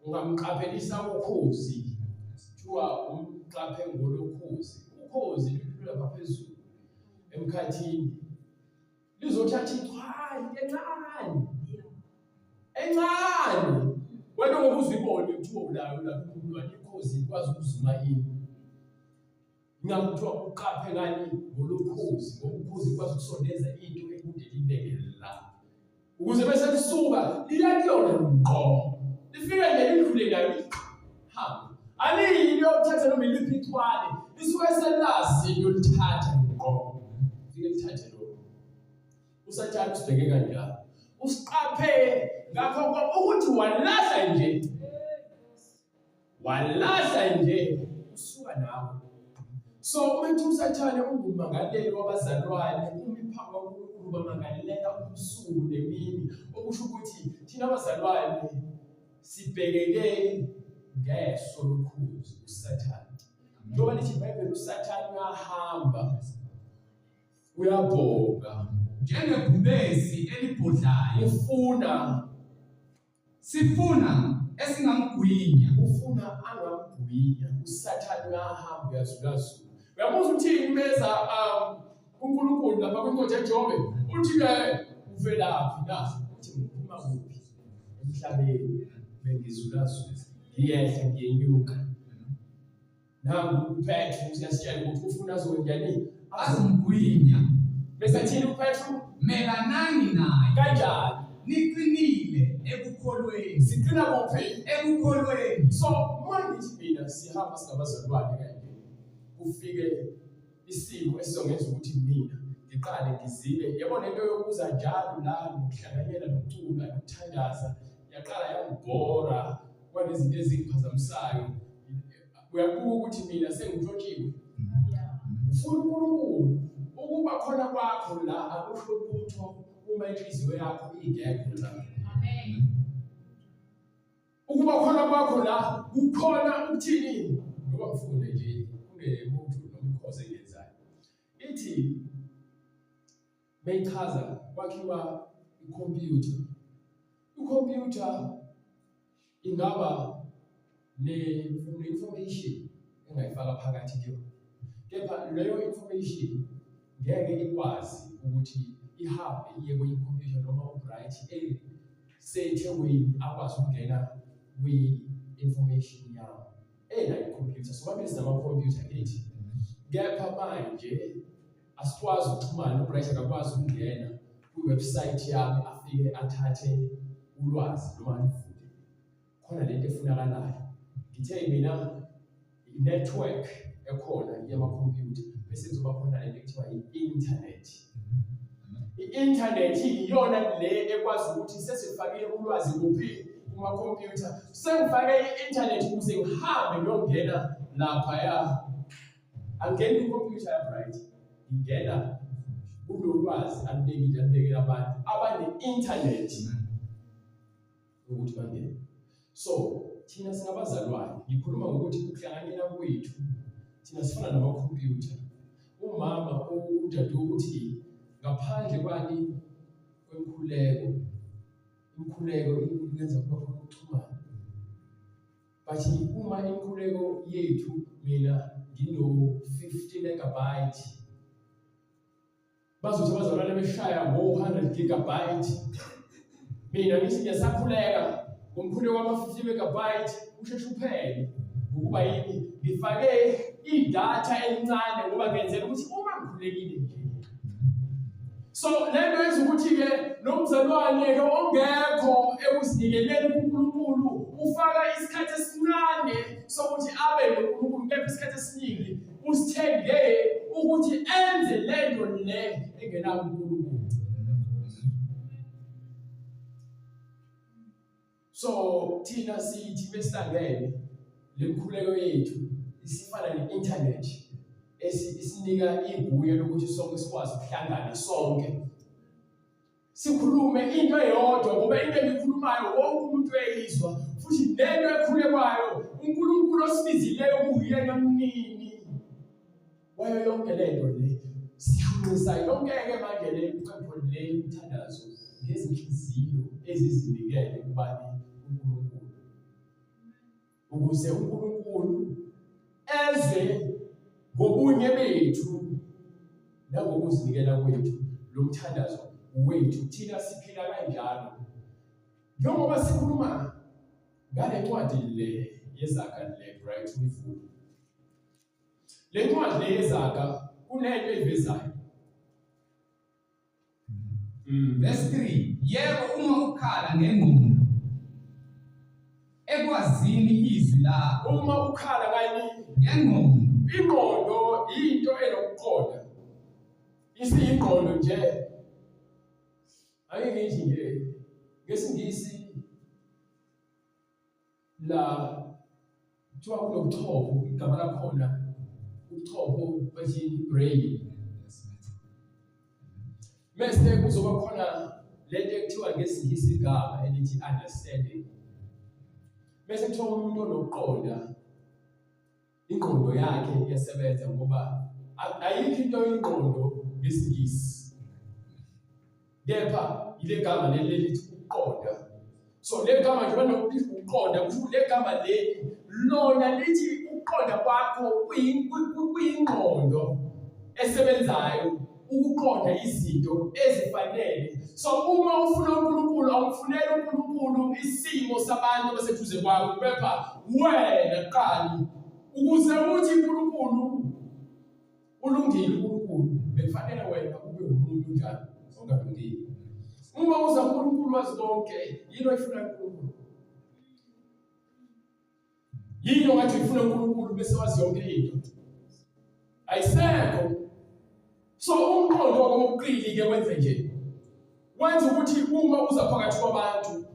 ungamqaphelisa ukhozi, kuthiwa umqaphe ngolokhozi. Ukhozi lulapha phezulu emkhathini, lizothatha ichwane encane encane wena ngoba uzibone kuthiwa ulayo lapho umntwana ikhozi ikwazi ukuzuma ini Ingakho kuthiwa uqaphe ngani ngolokhozi ngoba ukhozi likwazi ukusondeza into ekude libeke la ukuze bese lisuka liya kuyona ngqo lifike nje lidlule nayo hambe aliyi liyothatha noma iliphi ithwale lisuke selazi liyolithatha ngqo lifike lithathe lokho usathane usibheke kanjalo usiqaphe ngakho ukuthi walahla nje walahla nje usuka nawe so uma ethi usathane ungumangaleli wabazalwane umi phambi kwaNkulunkulu bamangalela ubusuku nemini okusho ukuthi thina abazalwane sibhekeke ngeso lokhuzi usathane njengoba lithi iBhayibheli usathane uyahamba uyabhonga njengebhubesi elibhodlayo ufuna Sifuna esingamgwinya. Ufuna angamgwinya. USathane uyahamba uyazulazula. Uyabuza uthini meza uNkulunkulu lapha kwincwadi yaJobe uthi ke uvelaphi na? Uthi ngiphuma kuphi? Emhlabeni bengizulazula. Ngiyehla ngiyenyuka. Nangu uPetru usiyasitshela ukuthi ufuna azonjani azomgwinya. Bese athini uPetru? Melanani naye. Kanjani? Niqinile ekukholweni. Siqina kuphi? Ekukholweni. So uma ngithi mina sihamba singabazalwane kanje kufike isimo esizongenza ukuthi mina ngiqale ngizibe yabo lento yokuza njalo la nokuhlanganyela nokucula nokuthandaza yaqala yangibhora kwanezinto ezingiphazamisayo uyabuka ukuthi mina sengintshontshiwe ufuna uNkulunkulu ukuba khona kwakho la akusho lutho uma inhliziyo yakho ingekho la amen ukuba khona kwakho la kukhona ukuthini ngoba ngifunde nje kunemuntu noma ikhoze engiyenzayo ithi Beyichaza kwakhiwa ikhompyutha. Ikhompyutha ingaba ne-information engayifaka phakathi kuyona, kepha leyo information ngeke ikwazi ukuthi ihambe iye kwenye ikhompyutha noma uBright eseThekwini akwazi ukungena kwi-information yawo enayo ikhompyutha. Sobabili sinamakhompyutha kithi, kepha manje asikwazi ukuxhumana uBright akakwazi ukungena kwi-website yami afike athathe ulwazi noma alivule khona lento efunakalayo ngithe mina i-network ekhona yamakhompyutha bese kuzoba khona lento ekuthiwa i-internet i-internet iyona le ekwazi ukuthi sesifakile ulwazi kuphi kumakhompyutha sengifake i-internet ukuze ngihambe ngiyongena laphaya Angeni kwikhompyutha ya-bright, ngingena kulolwazi alubekile alubekela abantu abane-inthanethi ukuthi bangene. So thina singabazalwane, ngikhuluma ngokuthi ukuhlanganyela kwethu thina sifana namakhompyutha. Umama udade ukuthi ngaphandle kwani kwemikhuleko, imikhuleko yenza kuba khona ukuxhumana. But uma imikhuleko yethu mina ngino 50 megabyte bazothi abazalwane beshaya ngo 100 gigabyte mina ngithi ngiyasakhuleka Ngomkhuleko wama-50 megabyte usheshe uphele. Ngokuba yini? Ngifake idatha elincane ngoba ngenzela ukuthi uma ngikhulekile nje. So le nto yenza ukuthi-ke nomzalwane-ke ongekho ekuzinikeleni kuNkulunkulu ufaka isikhathi esincane sokuthi abe noNkulunkulu kepha isikhathi esiningi usithenge ukuthi enze le nto le engenawo uNkulunkulu. So thina sithi besihlangene le mkhuleko yethu isifana ne-internet esinika igunya lokuthi sonke sikwazi ukuhlangana sonke sikhulume into eyodwa ngoba into engikhulumayo wonke umuntu uyayizwa futhi nento ekhulekwayo uNkulunkulu osibizileyo kuyena mnini wayo yonke lento le sishunqisa yonke-ke manje le mcebo le mthandazo ngezinhliziyo ezizinikele kubani uNkulunkulu ukuze uNkulunkulu ezwe ngobunye bethu nangokuzinikela kwethu lo mthandazo wethu thina siphila kanjalo njengoba sikhuluma ngale ncwadi le yezaga le right uyivule Le ncwadi le yezaga kunento eyivezayo. Verse 3 Yebo uma ukhala ngengqondo ekwazini izwi lakho Uma ukhala kanye ngengqondo ingqondo into enokuqonda. Isiyingqondo nje. Ake ngithi nje ngesiNgisi la kuthiwa kunobuchopho igama lakhona ubuchopho bathi brain mese kuzoba khona lento ekuthiwa ngesingisi igama elithi understanding bese kuthiwa umuntu onokuqonda ingqondo yakhe iyasebenza ngoba ayikho into ingqondo ngesingisi kepha ile gama leli lelithi ukuqonda so le gama njengoba nokuthi ukuqonda kusho ukuthi le gama leli lona lithi ukuqonda kwakho kuyingqondo esebenzayo ukuqonda izinto ezifanele so uma ufuna uNkulunkulu awumfuneli uNkulunkulu isimo sabantu abaseduze kwakho kepha wena kuqala ukuze uthi uNkulunkulu ulungile uNkulunkulu bekufanele wena ube umuntu njalo ongalungile uma uza uNkulunkulu wazi konke yini oyifuna uNkulunkulu Yini ongathi uyifuna uNkulunkulu bese wazi yonke into? Ayisekho. So umqondo wakho wobuqili ke wenze nje. Wenza ukuthi uma uza phakathi kwabantu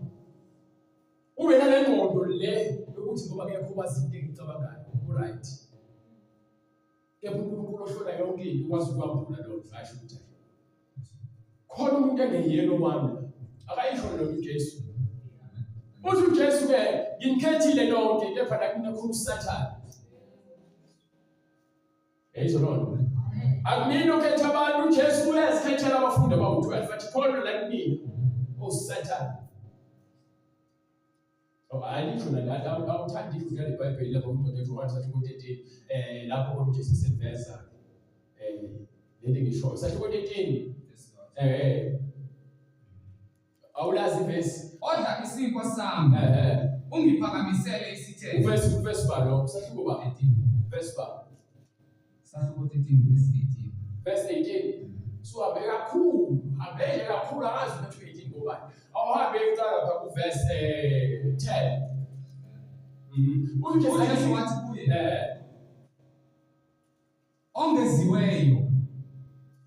ube nale ngqondo le yokuthi ngoba kekho wazi into engicabangayo, u-right. Kepha uNkulunkulu ohlola yonke into ukwazi ukwambula loo nto asho ukuthi khona umuntu engeyena owami akayisho lona uJesu uthi uJesu ke nginikhethile nonke kepha nakuna khona uSathane yayizwa loo nto akunini okhetha abantu uJesu uyazikhethela abafundi abawu-12 athi khona la kunina oSathane Oh, alisho nalapho awuthandi isho njalo iBhayibheli lapho umuntu ethi 1 sahluko 13 lapho khona uJesu eseveza lento ngisho sahluko 13 awulazi ivesi odla isinkwa sami ungiphakamisele isithelo uvesi ba lo sahluko ba 13 verse ba sahluko 13 verse 18 verse 18 suhambe kakhulu hambe nje kakhulu akazi ukuthi 18 ngobani awuhambe uqala lapha ku verse 10 uJesu wathi kuye ongeziweyo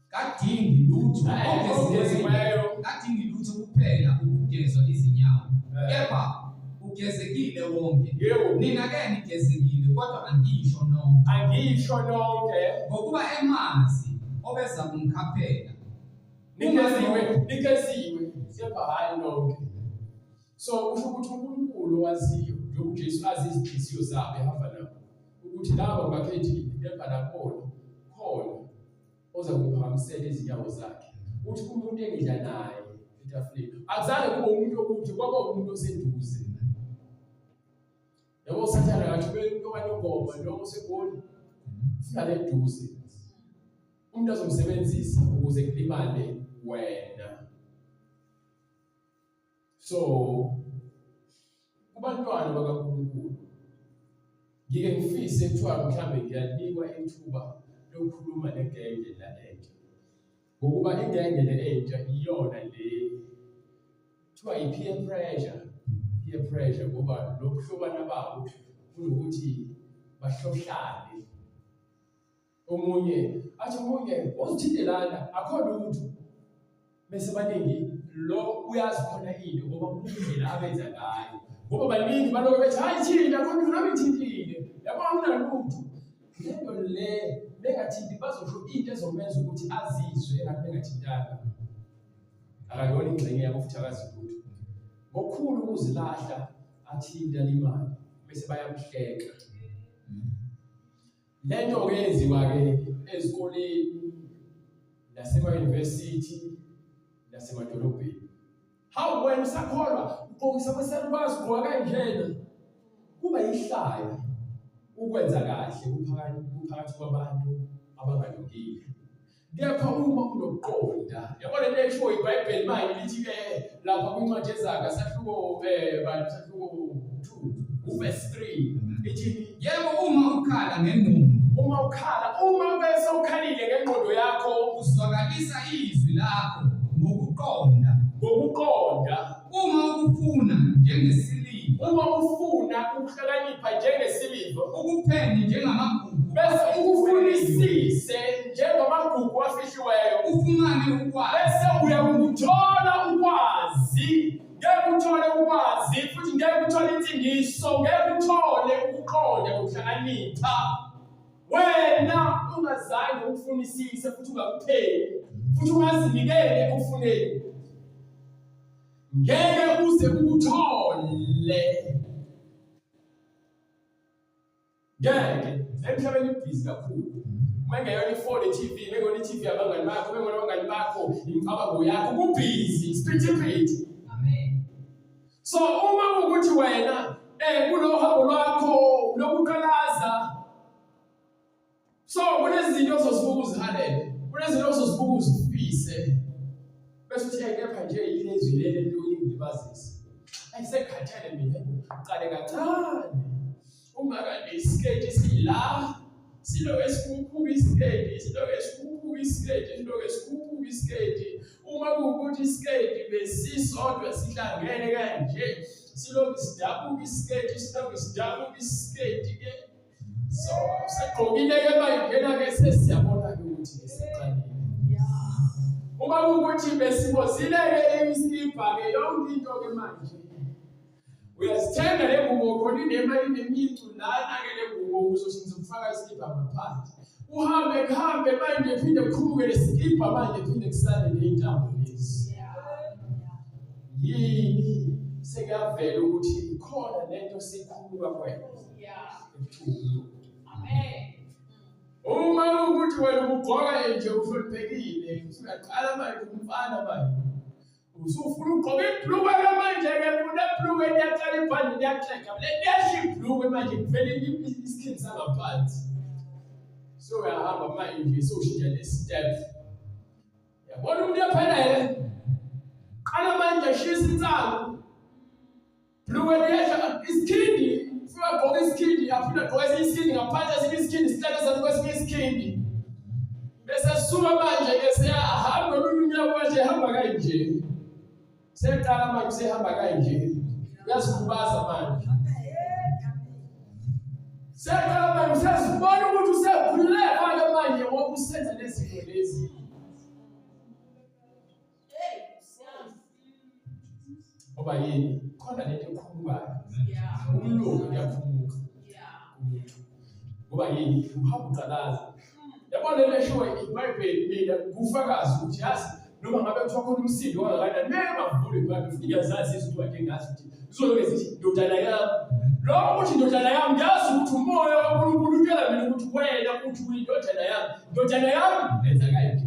kadingi lutho ongeziweyo kadingi lutho kuphela ukugezwa izinyawo kepha ugezekile wonke nina ke nigezekile kodwa angisho nonke angisho nonke ngokuba emazi obeza kumkhaphela nigeziwe nigeziwe kepha hhayi nonke so kusho ukuthi uNkulunkulu waziyo njengoba uJesu azi izinhliziyo zabo ehamba nabo ukuthi laba bakhethile kepha nakhona khona oza kuphakamisela izinyawo zakhe uthi umuntu engidla naye etafuleni akuzange kube umuntu okude kwaba umuntu oseduze yabo sathana ngathi ube umuntu okanongoma noma osegoli funa le duze umuntu azomsebenzisa ukuze kulimale wena so Kubantwana bakaNkulunkulu ngike ngifise kuthiwa mhlambe ngiyanikwa ithuba lokukhuluma negenge la entsha, ngokuba igenge le entsha iyona le kuthiwa i-peer pressure, peer pressure, ngoba lokuhlobana babo kunokuthi bahlohlane. Omunye athi omunye uzithinte lana akho lutho, bese baningi lo uyazi khona into ngoba indlela abenza ngayo, ngoba baningi baloko bethi hayi thinta khona lutho nami ngithintile, yabo akunalutho. Lento le bengathinti bazosho into ezomenza ukuthi azizwe engathi bengathintanga, akayona ingxenye yabo futhi akazi lutho. Ngokukhulu ukuzilahla athinta limali bese bayamhleka. Le nto-ke yenziwa-ke ezikoleni nasemayunivesithi nasemadolobheni. Hawu wena usakholwa ugqokisa kwesalukazi ugqoka kanjena. Kuba yihlaya ukwenza kahle kuphakathi kwabantu abangalungile. Kepha uma unokuqonda, yabo lento eshiwo iBhayibheli manje lithi-ke lapha kwincwadi yeZaga sahluko bantu sahluko 2 uverse 3 ithi yebo uma ukhala ngengqondo, uma ukhala, uma bese ukhalile ngengqondo yakho, uzwakalisa izwi lakho ngokuqonda, ngokuqonda, uma ukufuna njengesiliva, uma ufuna ukuhlakanipha njengesiliva, ukuphenye njengamagugu, bese ukufunisise njengamagugu afihliweyo, ufumane ukwazi, bese uyakuthola ukwazi. Ngeke uthole ukwazi futhi ngeke uthole insindiso, ngeke uthole ukuqonda nokuhlakanipha wena ungazange ukufunisise futhi ungakupheli futhi ungazinikele ekufuneni, ngeke uze ukuthole. Ngeke emhlabeni ubhizi kakhulu. Uma ingeyona ifoni i-TV, uma ingeyona i-TV yabangani bakho, uma ingeyona abangani bakho, imicabango yakho kubhizi, isiphithiphithi. Amen. So uma kuwukuthi wena kulo hambo lwakho lokuqalaza, so kunezinto ozozibuka uzihalele, kunezinto ozozibuka uzifise, bese uthi kepha nje yilezwi leli elingilibazisa. Ayisekhathele mina, qale kancane. Ungaka nesiketi sila siloke sikhuphuka isiketi, siloke sikhuphuka isiketi, siloke sikhuphuka isiketi. Uma kuwukuthi isiketi besisodwa sihlangene kanje, siloke sidabuka isiketi, siloke sidabuka isiketi ke. So usegqokile ke manje ke sesiyabona ke ukuthi siqalile. Uma kuwukuthi besibozile ke isikibha ke yonke into ke manje. Uyazithenga le ngubo khona inemali inemicu lana-ke le ngubo uzothi ngizokufaka isikibha ngaphansi. Uhambe kuhambe manje phinde kukhumuke lesikibha manje phinde kusale ney'ntambo lezi. Yini sekuyavela ukuthi ikhona lento sikhuluka kwena. Ebuthungu. Amen. Uma ukuthi wena ubugqoka nje uhloniphekile, usuyaqala manje umfana manje. Usufuna ugqoka ibhlukwe ke manje ke unebhlukwe liyaqala ibhande liyaxega liyasho ibhlukwe manje kuvele isikhindi sangaphansi. So uyahamba manje sewushintsha ne-step. Yabona umuntu uyaphelele. Qala manje shisa insangu. Bhlukwe liyasha isikhindi, ufika gqoka isikhindi, aphinde agqoke esinye isikhindi ngaphansi esinye isikhindi sihlale ezansi kwesinye isikhindi. Bese suka manje ke seyahamba olunye unyawo manje ehamba kanje. Seqala manje sehamba kanje. Uyazikhubaza manje. Seqala manje usezibona ukuthi usekhululeka ke manje ngoba usenza lezi zinto lezi. Ngoba yini? Khona lento ekhulukayo. Umlungu uyakhumuka. Umuntu. Ngoba yini? Uhamba uqalaza. Yabona lento eshiwo iBhayibheli mina kufakazi ukuthi yazi noma ngabe kuthiwa khona umsindo kangakanani ngeke bavule iBhayibheli futhi ngiyazazi izinto ake ngazi ukuthi zizoloke zithi ndodana yami. Lokho ukuthi ndodana yami ngiyazi ukuthi umoya kaNkulunkulu utshela mina ukuthi wena uthi uyindodana yami. Ndodana yami enza kanje.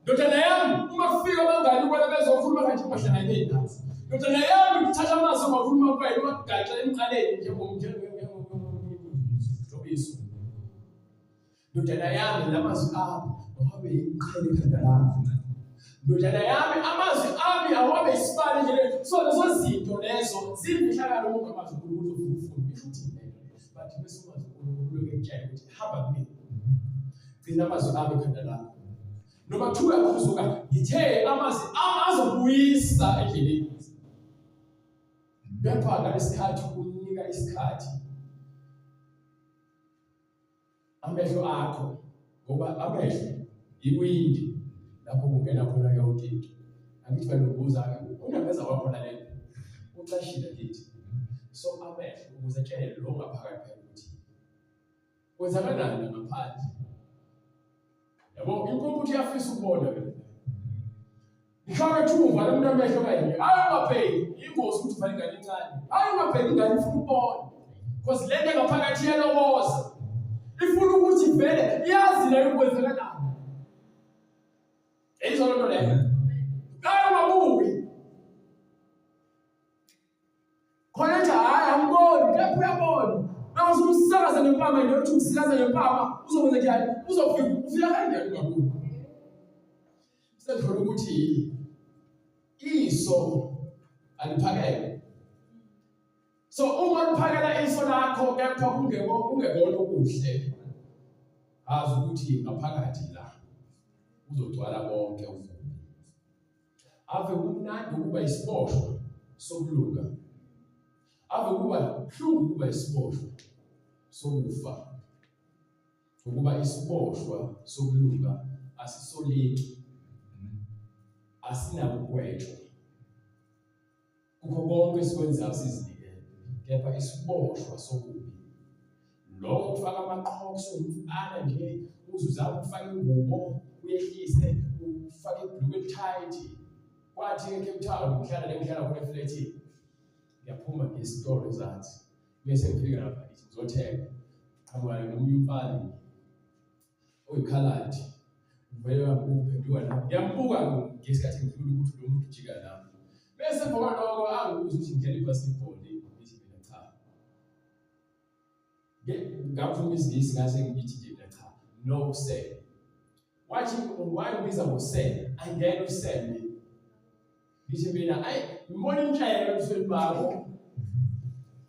Ndodana yami, uma kufika abangani kwena bezokhuluma kanje ungahlanganyeli nazo. Ndodana yami, kuthatha amazwi ongakhuluma kwena ungakugaxa emqaleni njengobiso. Ndodana yami, la mazwi ami mawabe yiqhele ekhanda lakho. Ndodana yami, amazwi ami awabe isibani nje. So lezo zinto lezo zimfihlakalo umuntu amazi uNkulunkulu uzofuna ufuna ngisho ukuthi yini. But bese umazi uNkulunkulu uloke ekutshela ukuthi hamba kumina. Gcina amazwi ami ekhanda lakho. Noma kuthiwa uyakhuzuka, ngithe amazwi ami azobuyisa endleleni. Kepha ngalesikhathi unika isikhathi amehlo akho ngoba amehlo iwindi lapho kungena khona yonke into angithi balunguza-ke unembeza wakho lalela ucashile kithi so amehlo ukuze atshele lo ngaphakathi phela ukuthi kwenzakalani ngaphandle yabo impumputhe iyafisa ukubona ke Mhlawumbe kuthiwa uvala umuntu amehlo kanye. Hayi ungabheki, ingozi ukuthi uvale ingane encane. Hayi ungabheki ingane ifuna ukubona. Because le nto ngaphakathi iyalokoza. Ifuna ukuthi vele iyazi leyo kwenzakalani. Eyizwa loo nto leyo. Hayi ungabuki. Khona nje hayi angiboni, kepha uyabona. Mase umsakaza ngempama nje uthi umsakaza ngempama uzokwenza njani? Uzofika ufika kanjani ungaboni? Sengithola ukuthi iso aliphakele. So uma liphakela iso lakho kepha kungeko kungekona okuhle azi ukuthi ngaphakathi la uzogcwala konke uvume. Ave kumnandi ukuba isiboshwa sokulunga. Ave kuba buhlungu ukuba isiboshwa sokufa. Ngokuba isiboshwa sokulunga asisoleki. Asinakugwetshwa. Kukho konke esikwenzayo sizinikele, kepha isiboshwa sokubi lokho kufaka amaqhokso umfana nje uze uzame ukufaka ingubo uyehlise ufake ibhulukwe elithayithi. Kwathi eCape Town ngihlala le ngihlala khona eflethini, ngiyaphuma ngiye esitolo ezansi, bese ngifika lapha ngithi ngizothenga, qhamuka nomunye umfana oyikhaladi uvele uphenduka nami ngiyambuka ngesikhathi ngidlula ukuthi lo muntu ujika nami bese emva kwaloko angibuza ukuthi ngidlala i-basketball ngithi mina cha ngaphuma isingisi ngase ngithi nje mina cha no sir wathi why ubiza ngo sir angena usir mina Ngithi mina ayi ngibona intshayelo ebusweni bakho.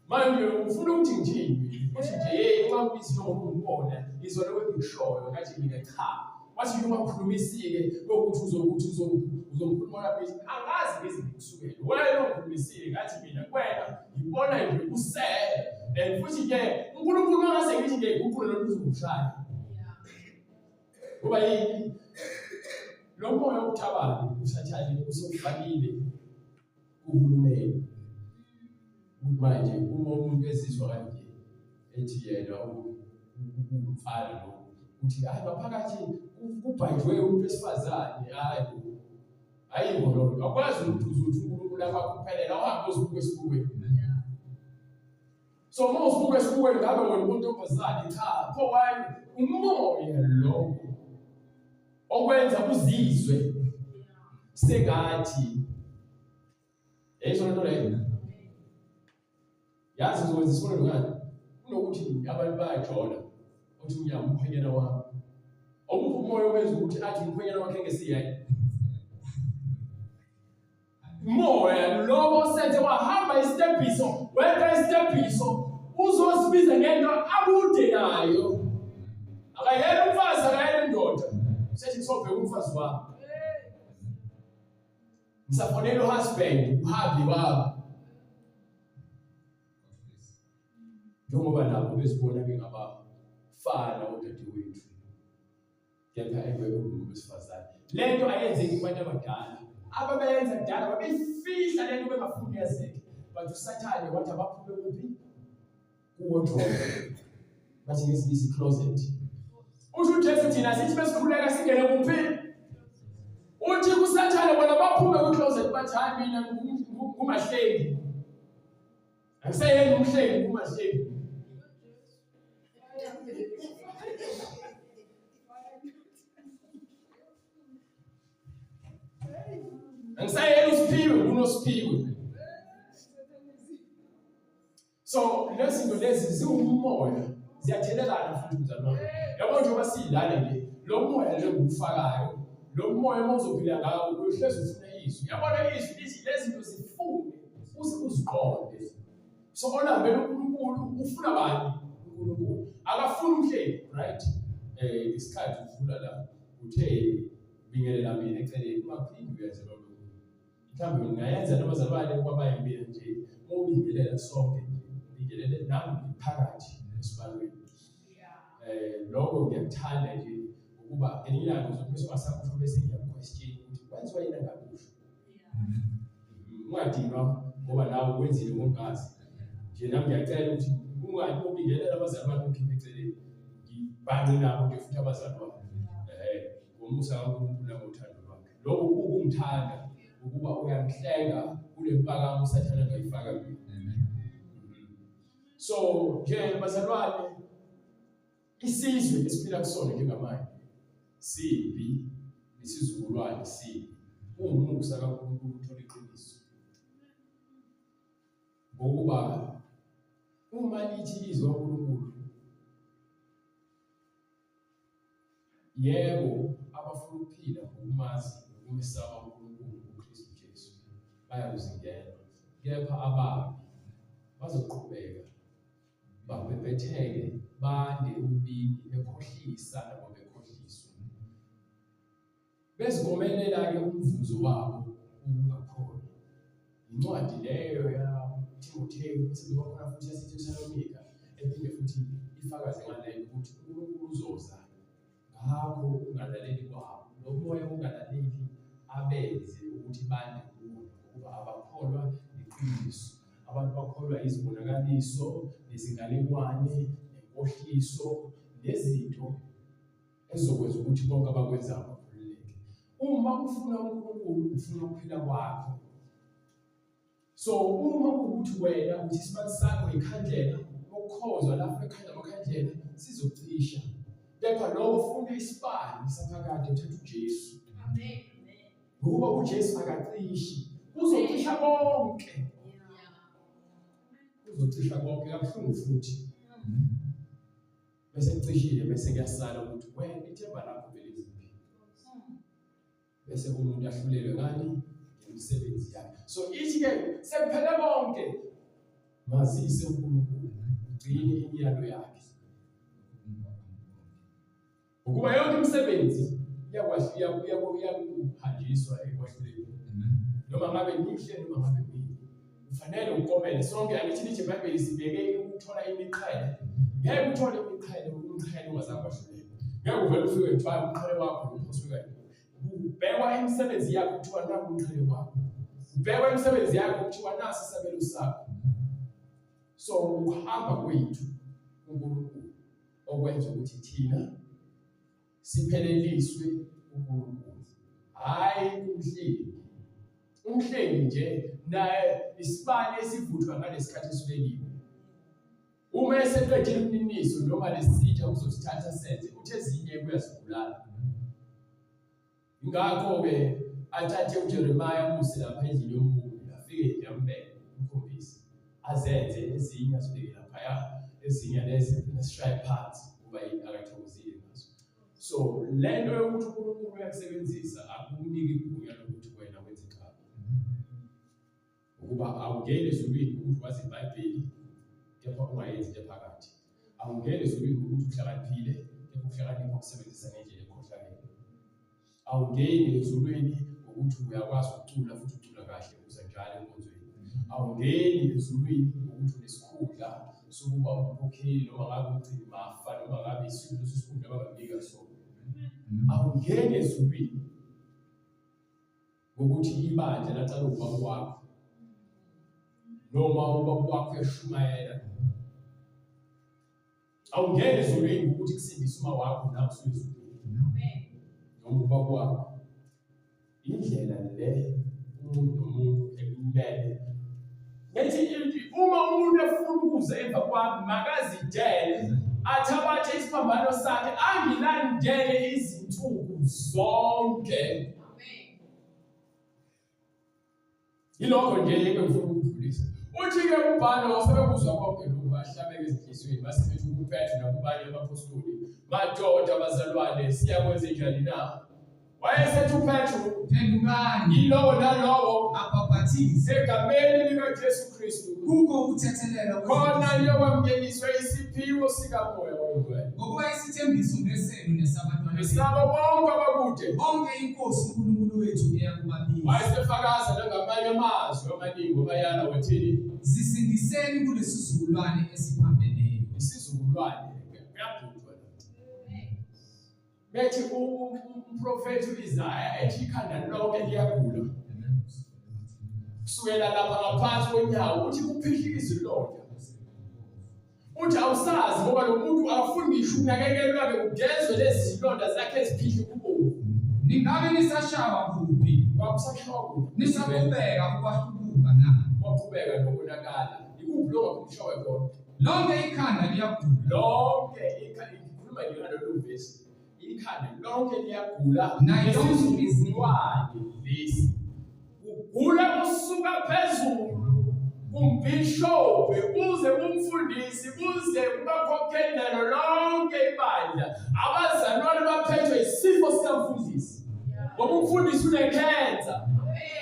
Manje ufuna ukuthi ngithini? Uthi nje hey uma ubizi lokhu ngibona ngizwa lokho engikushoyo ngathi mina cha. Wathi noma ukhulumisike kokuthi uzokuthi uzomkhuluma lapha angazi ngize ngikusukele. Wena ungikhulumisile ngathi mina kuwena ngibona nje usele. And futhi ke uNkulunkulu mangase ngithi nje iguqule lo uzongishaya. Ngoba yini? Lo moya wokuthabana usathane usewufakile kuhulumeni. Manje uma umuntu ezizwa kanje ethi yena umfana lo uthi hayi ngaphakathi kubhanjwe umuntu wesifazane hayi ayikho loo nto akwazi ukuthi uzothi uNkulunkulu akwakuphelela uhambe uzibuke esibukweni So uma usubuka esibukweni ngabe wena untombazane cha pho why umoya lo okwenza uzizwe sengathi yayizona nto leyo yazi ngizokwenza isibonelo ngani kunokuthi abantu bayajola uthi unyama umkhwenyana wami omuphi umoya owenza ukuthi athi umkhwenyana wakhe ngesiyena Moya lowo osethe wahamba isitebhiso wenza isitebhiso uzosibiza ngento akude nayo akayena umfazi akayena indoda sethi ngisobheka umfazi wami ngisafonela uhusband uhabi wami njengoba nabo bezibona bengabafana odadewethu kepha engeke umuntu wesifazane le nto ayenzeki kubantu abadala ababeyenza kudala babeyifihla le nto bengafuni yazeke but usathane wathi abaphume kuphi kuwodrobe bathi ngesingisi closet usho uJesu thina sithi besikhuleka singene kuphi uthi kusathane bona baphume kwi-closet bathi hayi mina ngumahlengi angiseyena umhlengi ngumahlengi Angisayena uSiphiwe kunoSiphiwe. So lezi zinto lezi ziwumoya ziyathelelana futhi mzalwane. Yabo njengoba siyilana nje lo moya nje ngufakayo Lo moya uma uzophila ngawo uyohlezi ufuna izwi. Yabona izwi lithi lezi zinto zifune uze uziqonde. So olambele uNkulunkulu ufuna bani? uNkulunkulu. Akafuni umhleli, right? Isikhathi uvula la uthe bingelela mina eceleni ungaphindi uyenze loo nto. Mhlawumbe ngingayenza nabazalwane kwabayimina nje uma ubingelela sonke nje ubingelele nami ngiphakathi esibalweni. Lokho ngiyakuthanda nje ukuba ngelinye ilanga uzothi bese ungasakusho bese ngiyakuquestion ukuthi kwenziwa yini angakusho. Ungadinwa ngoba nawe wenzile ngokungazi. Nje nami ngiyacela ukuthi ungabi ubingelela abazali bakho ukhiphe eceleni. Ngibhanqe nabo nje futhi abazali bakho. Ngomusa kaNkulunkulu nangothando lwakhe. Lokho kukungithanda ukuba uyangihlenga kule mpakamo uSathane angayifaka mina. So nje bazalwane isizwe esiphila kusona njengamanje simbi nesizukulwane simbi. Kuwumusa kaNkulunkulu ukuthola iqiniso. Ngokuba uma lithi izwi kaNkulunkulu yebo abafuna ukuphila ngokumazi nokumesaba uNkulunkulu uKristu Jesu bayakuzingelwa, kepha ababi bazoqhubeka babhebhetheke bande ububini bekhohlisa nabo bekhohliswa. Bezikomelela-ke umvuzo wabo wokungakholwa. Incwadi leyo yaThimothewu bese kuba khona futhi yaseThesalonika ephinde futhi ifakaze ngaleyo ukuthi uNkulunkulu uzoza ngakho ukungalaleli kwabo lo moya wokungalaleli abenze ukuthi bande kuwona ngokuba abakholwa liqiniso. Abantu bakholwa izibonakaliso nezinganekwane nenkohliso nezinto ezizokwenza ukuthi konke abakwenzayo bakhululeke. Uma ufuna uNkulunkulu ufuna ukuphila kwakho. So uma kuwukuthi wena uthi isibani sakho ikhandlela ukukhonzwa lapho ekhanda amakhandlela sizocisha. Kepha lowo ufuna isibani saphakade uthatha uJesu. Amen. Ngokuba uJesu akacishi. Uzocisha konke. Uzocisha konke kabuhlungu futhi. Bese kucishile bese kuyasala ukuthi wena ithemba lakho belikuphi. Bese umuntu ahlulelwe ngani? Ngemisebenzi yakhe. So ithi ke sekuphele konke mazise uNkulunkulu ugcine imiyalo yakhe. Ukuba yonke imisebenzi iyakuhanjiswa ekwahlulelweni. Noma ngabe mihle noma ngabe mibi. Ufanele ukomele sonke angithi lithi iBhayibheli sibheke ukuthola imiqhele. Ngeke uthole imiqhele umqhele ungazange wahlulelwa. Ngeke uvele ufike kuthiwa umqhele wakho uphoswe kanye. Kubhekwa imisebenzi yakho kuthiwa naku umqhele wakho. Kubhekwa imisebenzi yakho kuthiwa nasi isabelo sakho. So ukuhamba kwethu uNkulunkulu okwenza ukuthi thina sipheleliswe uNkulunkulu hayi umhlengi umhlengi nje naye isibani esivuthwa ngalesikhathi esibekiwe uma eseqedile umniniso noma lesitsha uzosithatha senze uthi ezinye kuyazibulala Ingakho-ke athathe uJeremiya amuse lapha endlini yombumbi, afike nje ambeke, amkhombise, azenze ezinye azibeke laphaya, ezinye lezi asishaye phansi ngoba yini akathokozile ngazo. So le nto yokuthi uNkulunkulu uyakusebenzisa akukuniki igunya lokuthi wena wenze kabi. Ukuba awungeni ezulwini ukuthi wazi iBhayibheli kepha ungayenzi into ephakathi. Awungeni ezulwini ukuthi uhlakaniphile kepha ukuhlakanipha ukusebenzisa ngendlela ekhohlakele. Awungeni ezulwini ngokuthi uyakwazi ukucula futhi ucula kahle uza njalo enkonzweni. Awungeni ezulwini ngokuthi unesikhundla sokuba umkhokheli noma ngabe umgcini mafa noma ngabe isiphi leso sikhundla abangakunika sona. Awungeni ezulwini ngokuthi ibandla laqala ubaba wakho noma ubaba wakho uyashumayela awungeni ezulwini ukuthi kusindise uma wakho nawe usuyezulwini noma ubaba wakho indlela le umuntu nomuntu ekumele ngithi uma umuntu efuna ukuza emva kwami makazidele athabathe isiphambano sakhe angilandele izinsuku zonke. Yilokho nje engifuna ukudlulisa. Uthi-ke umbhalo sebekuzwa konke lokhu bahlabeka ezinhliziyweni base bethi kuPetru nakubanye abaphostoli, madoda bazalwane siyakwenze njani na? Wayesethi uPetru, Phendukani, yilowo nalowo abhabhathize egameni likaJesu Kristu, kukho ukuthethelelwa khona kwezono, liyokwamukeliswa isiphiwo sikaMoya oyiNgcwele. ngokuba isithembiso ngesenu nesabantwana benu, Nesabo bonke abakude. bonke iNkosi uNkulunkulu wethu eyakubabiza. Wayesefakaza nangamanye amazwi amaningi wabayala wathini? Zisindiseni kulesizukulwane esiphambeneyo. Isizukulwane kuyabhudwa la. Bethi umprofethi uIsaya ethi ikhanda lonke liyagula. Kusukela lapha ngaphansi konyawo uthi kuphihlika izilonda. Uthi awusazi ngoba lo muntu akafuni ngisho ukunakekelwa-ke kugezwe lezi zilonda zakhe eziphihli kubovu. Ningabe nisashawa kuphi? Kwakusashawa kuphi? Nisaqhubeka ukwahlubuka na? Kwaqhubeka nokonakala. Ikuphi lokho akushawe khona? Lonke ikhanda liyagula. Lonke ikhanda, ngikhuluma nje ngalolu vesi. Ikhanda lonke liyagula. Nayo yonke Nesizukulwane lesi. Kugula kusuka phezulu kumbhishobhi kuze kumfundisi kuze kubakhokheli nalo lonke ibandla. Abazalwane baphethwe isifo sikamfundisi. Ngoba umfundisi unekhensa.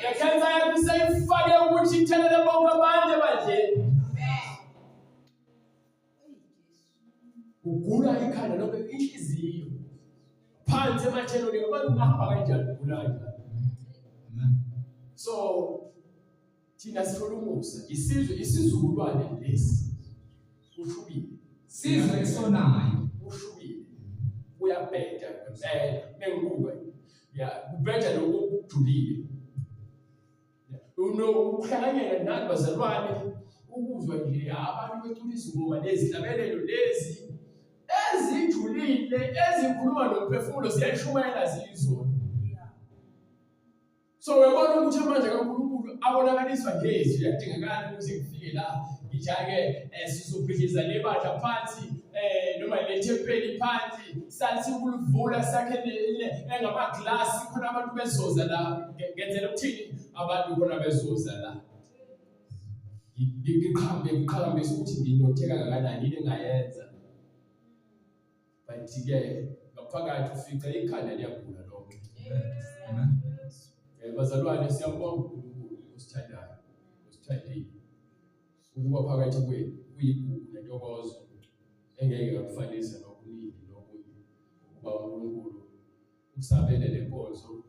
Le khensa yakhe useyifake ukuthi ithelele bonke abantu ebandleni. Ugula ikhanda lonke inhliziyo. Phansi emathelweni abantu bahamba kanjani ugula kanjani. So thina sithola umusa isizwe isizukulwane lesi kushubile. Sizwe esonayo. Kushubile. Kuyabheda ngempela mengibuka. Ya kubheda lokhu kujulile. Unokuhlanganyela nani bazalwane ukuzwa nje abantu becula izingoma nezihlabelelo lezi ezijulile ezikhuluma nomphefumulo ziyashumayela ziyizona. So uyabona ukuthi amandla kaNkulunkulu abonakaliswa ngezwi kuyadingakala ukuthi ngifike la ngijake sizobhidliza le bandla phansi noma le thempeli phansi sathi ukulivula sakhe engamaglasi khona abantu bezoza la ngenzela ukuthini abantu khona bezoza la ngiqhambe ngiqhakambisa ukuthi nginothe kangakanani yini engayenza but ke ngaphakathi ufica ikhanda liyagula lonke. Amen. Bazalwane siyambonga uNkulunkulu osithandayo osithandile ukuba phakathi kwenu kuyigugu nentokozo engeke ngakufanisa nokuningi nokunye ukuba uNkulunkulu usabele le nkonzo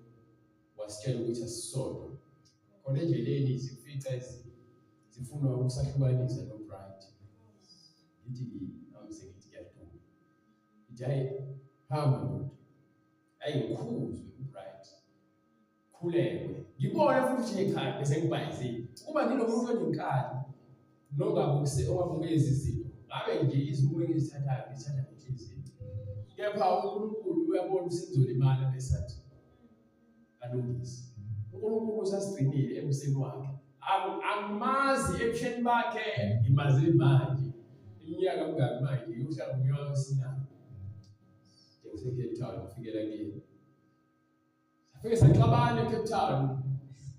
wasitshela ukuthi asisodwa khona endleleni zifica zifuna ukusahlukanisa noBright ngithi ngihambe ngithi ngiyaduma ngithi hayi hamba ndoda hayi ngikhuzwe uBright khulekwe ngibone futhi ukuthi ekhaya bese ngibhayizile ukuba nginomuntu onenkani nongabukise ongabukezi izinto ngabe nje izinqumo engizithathayo ngizithatha ngenhliziyo kepha uNkulunkulu uyabona ukuthi ngizolimala bese athi alungise uNkulunkulu usasigcinile emseni wakhe angimazi ebusheni bakhe ngimazi manje iminyaka mingaki manje uhlala umnyaka wesinalo ngiseCape Town ngifikela kuyena Safike saxabana eCape Town.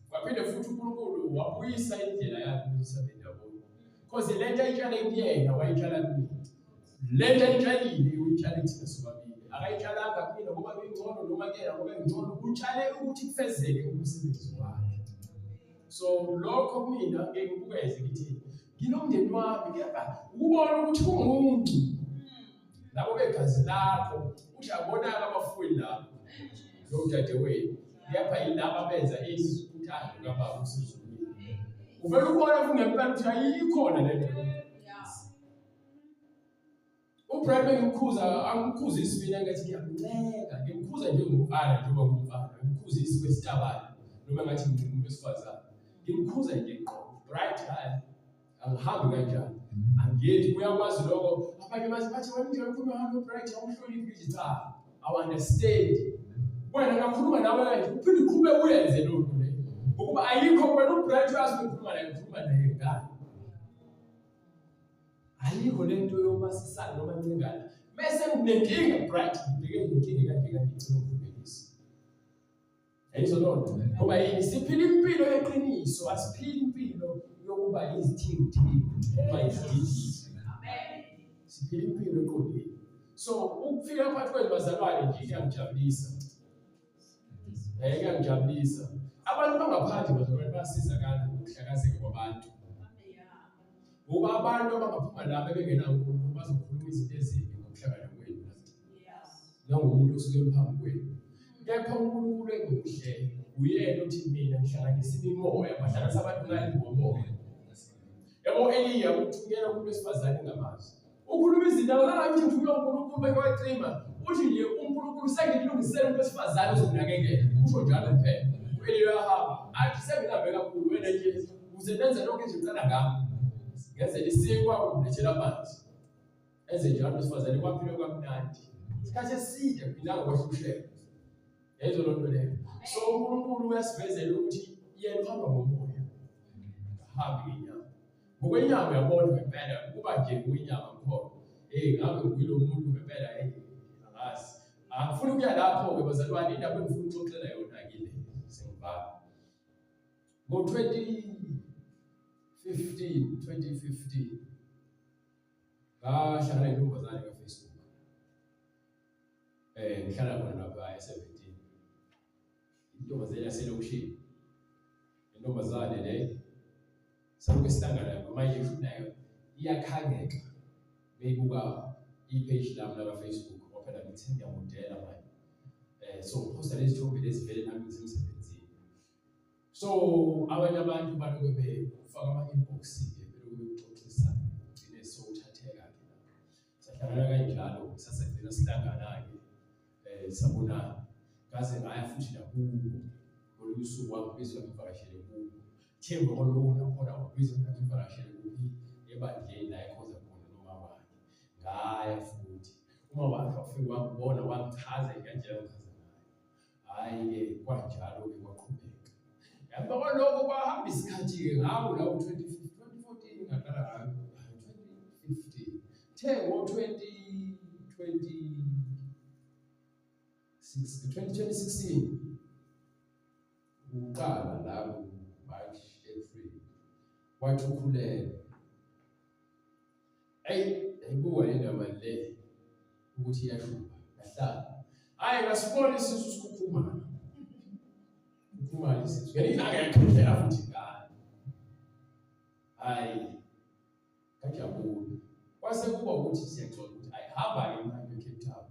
Kwaphinde futhi uNkulunkulu wabuyisa indlela yakhe ukuthi sabe ndawonye. Because le nto ayitshale kuyena wayitshala kumina. Le nto ayitshalile uyitshale thina sobabili. Akayitshalanga kumina ngoba ngingcono noma kuyena ngoba ngingcono. Utshale ukuthi kufezeke umsebenzi wakhe. So lokho kumina ngeke ngibukeze ngithi nginomndeni wami kepha ukubona ukuthi kungumuntu labo begazi lakho uthi abonaka abafuyi labo lo dadewenu kepha yilaba benza intando kababa osezulwini uvele ubone futhi ngempela ukuthi ayikhona le nto uBrian bengimkhuza angimkhuzisi mina ngathi ngiyamncenga ngimkhuza njengomfana njengoba ngumfana ngimkhuzisi kwesitabane noma ngathi ngingumuntu wesifazane ngimkhuza nje ngqo bright hayi angihambi kanjani angiyethi uyakwazi lokho abanye bathi bathi wena nje ukhuluma hamba bright awuhloniphi ngithi cha i understand wena ngakhuluma nawe kanje uphinde uqhube uyenze lokho le ngokuba ayikho wena ubright uyazi ukukhuluma naye ukhuluma naye ngani ayikho lento yomasisana noma ncingana bese nginenkinga bright ngibheke nenkinga kanje kanje ngicela ukukhulekisa Ayizwa loo nto. Ngoba yini? Siphila impilo yeqiniso, asiphili impilo yokuba izithingithingi noma izidididi. Siphila impilo eqondile. So ukufika phakathi kwenu bazalwane nje kuyangijabulisa. Kuyangijabulisa. Abantu bangaphandle bazalwane bayasizakala ngokuhlakazeka kwabantu. Ngoba abantu abangaphuma lapha bengenawo uNkulunkulu bazokhuluma izinto ezimbi ngokuhlangana kwenu nangomuntu osuke phambi kwenu. Kepha uNkulunkulu enguhle uyena othi mina ngihlanganisa imimoya, bahlanganisa abantu ngani ngomoya. Yabo Eliya uthunyelwa umuntu wesifazane engamazi. Ukhuluma izinto akakathi uthunyelwa uNkulunkulu beke wacima. Uthi nje uNkulunkulu sengikulungisela umuntu wesifazane ozomnakekela. Usho njalo kuphela. U-Eliya uyahamba. Athi sengilambe kakhulu wena nje uze nenze lokho nje ucela ngami. Ngenzela isinkwa ungilethela amanzi. Enze njalo wesifazane kwaphila kwamnandi. Isikhathi eside kuphilanga kwahlusheka. Yayizwa loo nto leyo. So uNkulunkulu uyasivezela ukuthi yena uhamba ngomoya. Ahambi ngenyama. Ngokwenyama uyabona ngempela ukuba nje ngokwenyama ngikhona. Hey ngabe ngiyilo muntu ngempela hey angazi. Angifuni ukuya lapho-ke bazalwane indaba engifuna ukuxoxela yona ke le sengivala. Ngo-2015 2015 ngahlangana nentombazane ka-Facebook. Ngihlala khona lapha e-17. Intombazane yaselokishini. Intombazane le salokhu sihlangana manje futhi nayo iyakhangeka beyibuka i-page lami laka-Facebook ngoba phela ngithi ngiyamodela manje. So ngiphosta lezi thombe lezi vele nami ngisemsebenzini. So abanye abantu baloke befaka ama-inbox-ke belokhu bekuxoxisana ugcine sewuthatheka-ke. Sahlangana kanjalo sasegcina sihlangana-ke sabonana. Ngaze ngaya futhi nakubo ngolunye usuku wangibizwa ngivakashele kubo. Themba kwalokhu nakhona wangibizwa ngivakashele kuphi ebandleni la ekhonza khona noma wakhe. Ngaya futhi uma wakhe wafike wangibona wangichaza ngendlela angichaza ngayo. Hhayi-ke kwanjalo-ke kwaqhubeka. Emva kwalokho kwahamba isikhathi-ke ngawo lawo 2014 ngaqala ngayo 2015. The ngo-2016 uqala la ku-March, April wathi ukhulelwe. Eyi, yayibuka le ndaba le ukuthi iyashuba ngahlala. Hhayi ngasibona isisu sikhukhumala. Khukhumala isisu. Ngelinye ilanga yakhwehlela futhi ingane. Hhayi ngajabula. Kwase kuba ukuthi siyaxoxa ukuthi ayi hamba-ke manje eCape Town.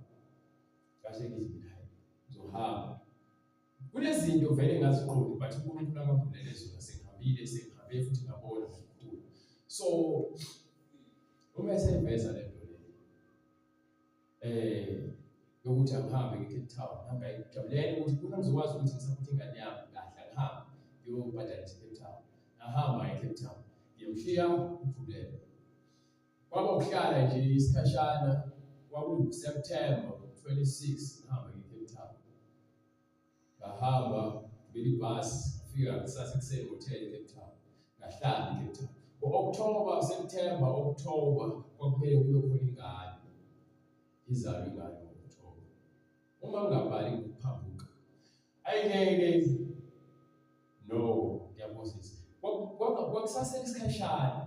Ngase ngithi mina hayi ngizohamba. Kunezinto vele engaziqondi but uNkulunkulu akambulele zona sengihambile sengihambe futhi ngabona ngokukhulu. So uma eseyiveza le nto le yokuthi angihambe nge-Cape Town ngihambe ngijabulele ukuthi kuna ngizokwazi ukuthi ngisaphathe ingane yami kahle angihambe ngiyobhadalisa e-Cape Town. Ngahamba e-Cape Town ngiyomshiya ukhulelwe. Kwaba ukuhlala nje isikhashana kwakungu-September 26 ngihamba nge-Cape Town. Ngahamba ngibili ibhasi ngafika kusasa ekuseni ngo-10 eCape Town. Ngahlala eCape Town. Ngo-October, September, October kwakumele kube khona ingane. Izalwe ingane ngo-October. Uma ngingabhali ngokuphambuka. Ayingeke no ngiyaphosisa. Kwakusasele isikhashana.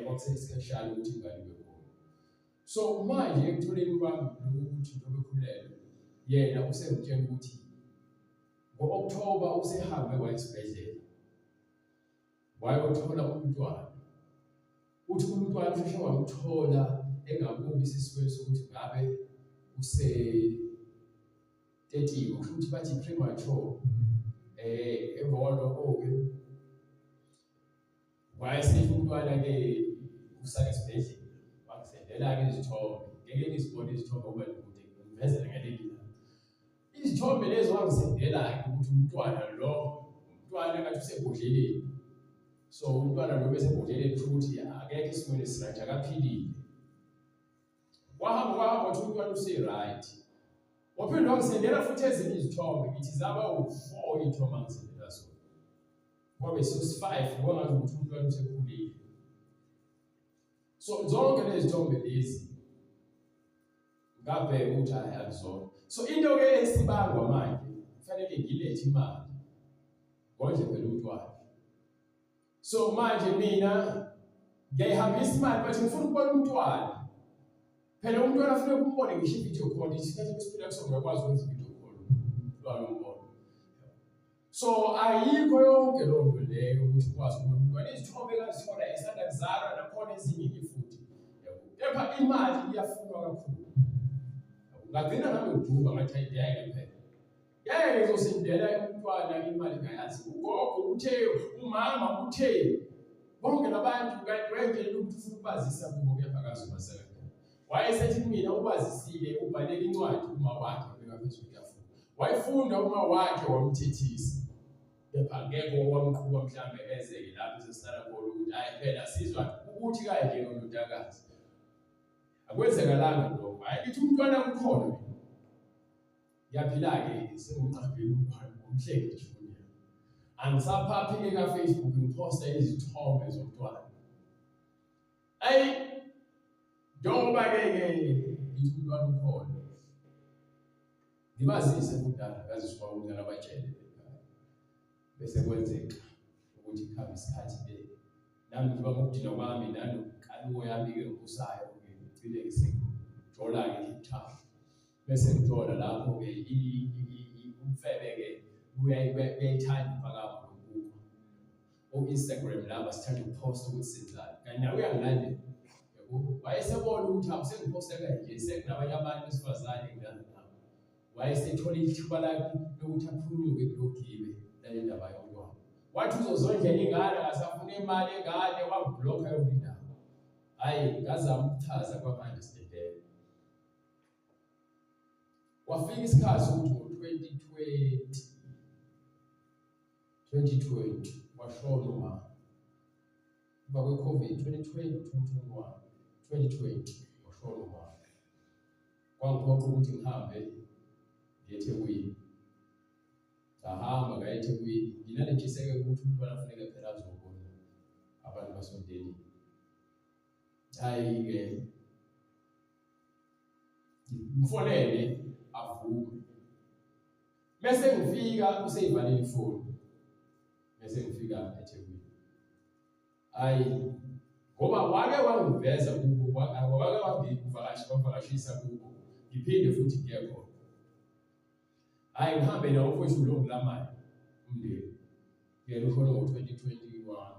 Kwakusele isikhashana ukuthi ingane ibe khona. So manje ekutholeni kwami lokhu ukuthi njengoba ekhulelwe yena usengitshela ukuthi ngo-October usehambe waya esibhedlela wayothola umntwana. Uthi umntwana usheshe wamthola engakubi isesimweni sokuthi ngabe use 30 kusho ukuthi bathi premature emva kwalokho-ke Wayesethi umntwana-ke usake esibhedlela wangisendela-ke izithombe ngeke ngizibone izithombe ngoba ngikude ngivezele ngaleli langa izithombe lezi wangisendela-ke ukuthi umntwana lo umntwana ngathi usebhodleleni so umntwana lo besebhodleleni kusho ukuthi akekho esimweni esiright akaphilile wahamba kwahamba wathi umntwana use-right waphinde wangisendela futhi ezinye izithombe ngithi zaba u-four iy'thombe angisendela zona Kwabe sesi-five kwangazi ukuthi umntwana usekhulile. So zonke lezi zithombe lezi ngabheka ukuthi hayi akuzona. So into ke esibangwa manje kufanele ngilethe imali ngondle phela umntwana. So manje mina ngiyayihambisa imali but ngifuna ukubona umntwana. Phela umntwana afuna ukumbone ngisho i-video call isikhathi esiphila kusona uyakwazi ukwenza i-video call umntwana umbone. So ayikho yonke loo nto leyo ukuthi ukwazi ukubona umntwana. Izithombe engazithola esanda kuzalwa nakhona ezinye-ke futhi. Yabo. Kepha imali iyafunwa kakhulu. Ngagcina nami ngiduba ngathi hayi ngeke phela. Ngeke ngizosindela umntwana imali ngayazi. Ugogo uthe, umama uthe, bonke labantu kanti wayengitshela ukuthi ufuna ukubazisa kubo kepha akazubazisa kanjani. Wayesethi kumina ubazisile ubhalele incwadi uma wakhe wabeka phezu kwetafula. Wayifunda uma wakhe wamthethisa. Kepha akekho owamqhuba mhlambe eze-ke lapho esesihlala khona ukuthi hhayi phela sizwa ukuthi kanje ngondodakazi. Akwenzekalanga lokho. Hhayi ngithi umntwana kukhona mina. Ngiyaphila-ke sengumqapheli umntwana ngumhleki junior. Angisaphaphi-ke ka-Facebook ngiphosta izithombe zomntwana. Ayi njengoba ke ke ngithi umntwana ukhona. Ngibazise kudala ngaziswa umntwana abatshele. Bese kwenzeka ukuthi kuhambe isikhathi ke nami ngiba ngokudina kwami nanokukanuko yami ke ngibusayo ke ngigcine ngisengijola ke Cape Town. Bese ngithola lapho ke umfebe ke uyayithanda imphakamo nokubukwa. O-Instagram laba sithanda ukuphosta ukuthi senzani kanti nawe uyangilandela yabo. Wayesebona ukuthi hawu sengiphosta kanje sekunabanye abantu besifazane engilala nabo. Wayesethola ithuba lakhe lokuthi aphunyuke kulo gibe lale ndaba yomntwana. Wathi uzozondlela ingane akasafuna imali engane wangiblokha yonke indawo. Hhayi ngazama ukuchaza kwanga-understand-eka. Kwafika isikhathi ukuthi ngo-2020 2020 washona umama emva kwe-covid 2020 2021 2020 washona umama kwangiphoqa ukuthi ngihambe ngiye eThekwini ngahamba ngaya eThekwini nginanentshiseko ukuthi umntwana afuneke phela azobona abantu basomndenini hhayi-ke ngimfonele avume Mese ngifika useyivalile ifoni. Mese ngifika eThekwini. Hayi ngoba wake wangiveza kubo wake wangivakasha wangivakashisa kubo ngiphinde futhi ngiye khona. Hayi ngihambe nawo mfowethu lo ngilamayo umndeni. Yena ushone ngo-2021.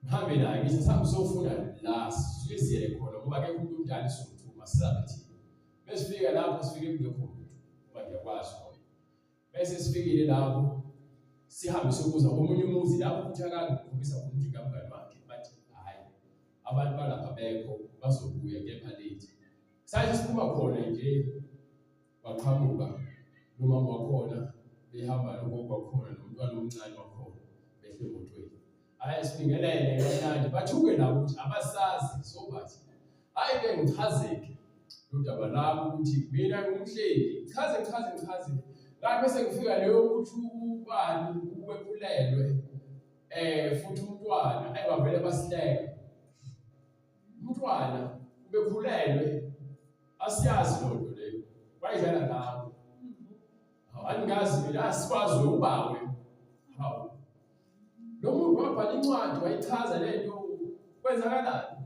Ngihambe naye ngithi sihambe siyofuna la siziyele khona ngoba akekho umuntu omdala esizomthuma sihambe thina. Mesifika lapho sifike kungekho muntu ngoba ngiyakwazi lokho. Bese sifikile lapho sihambe siyobuza komunye umuzi lapho futhi akangikhombisa khona ukuthi ngamngani wakhe bathi hhayi abantu balapha bekho bazobuya kepha late. Sathi siphuma khona nje waqhamuka nomama wakhona behamba nogogo wakhona nomntwana omncane wakhona behle emotweni. Hhayi sibingelele kamnandi bathuke nabo ukuthi abasazi sobathi hhayi ke ngichazeke lodaba lami ukuthi mina ngumhleli ngichaze ngichaze ngichaze ngathi bese ngifika leyo ukuthi ubani ukwekhulelwe eh futhi umntwana ayi bavele basihleka umntwana ubekhulelwe asiyazi loo nto leyo wayidlala ngawo angingazi mina asikwazi ubawe hawu Lo muntu wabhala incwadi wayichaza le nto kwenzakalani.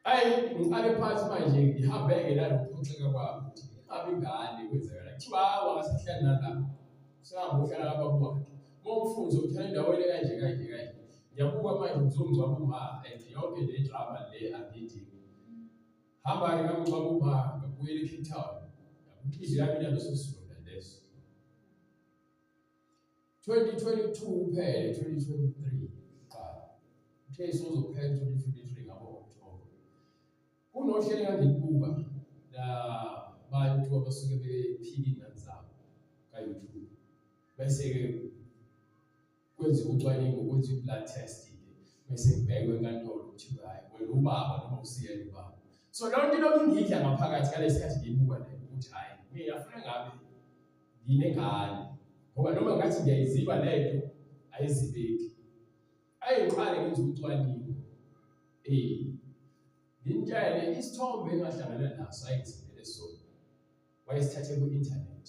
Ayi ngiqale phansi manje ngihambeke nalokuphoxeka kwami ukuthi ingabe ingane kwenzakala. Kuthiwa hawu akasahlali nalapha. Usehamba uhlala kababa wakhe. Uma umfunze uhlala endaweni kanje kanje kanje. Ngiyabuka manje ngizongcwaba uma and yonke le drama le angiyidingi. Hamba-ke ngamngcwaba uma ngabuyela eCape Town. Inhliziyo yami inaleso silonda leso. 2022 uphele 2023 qala uthe isozophela 2023 ngabo October kunohlelo engangilibuka labantu abasuke bephika iy'ngane zabo ka-YouTube bese-ke kwenziwa ucwaningo kwenziwa i-blood test-ke bese kubhekwe enkantolo kuthiwe hhayi wena ubaba noma usiyena ubaba so leyo nto ilokhu ingidla ngaphakathi ngalesi sikhathi ngiyibuka le ukuthi hhayi mina funa ngabe nginengane ngoba noma ngathi ngiyayiziba lento ayizibeki ayiqale ngenza ucwaningo eh ngintshele isithombe engahlangana naso ayingizibele sona wayesithathe ku-internet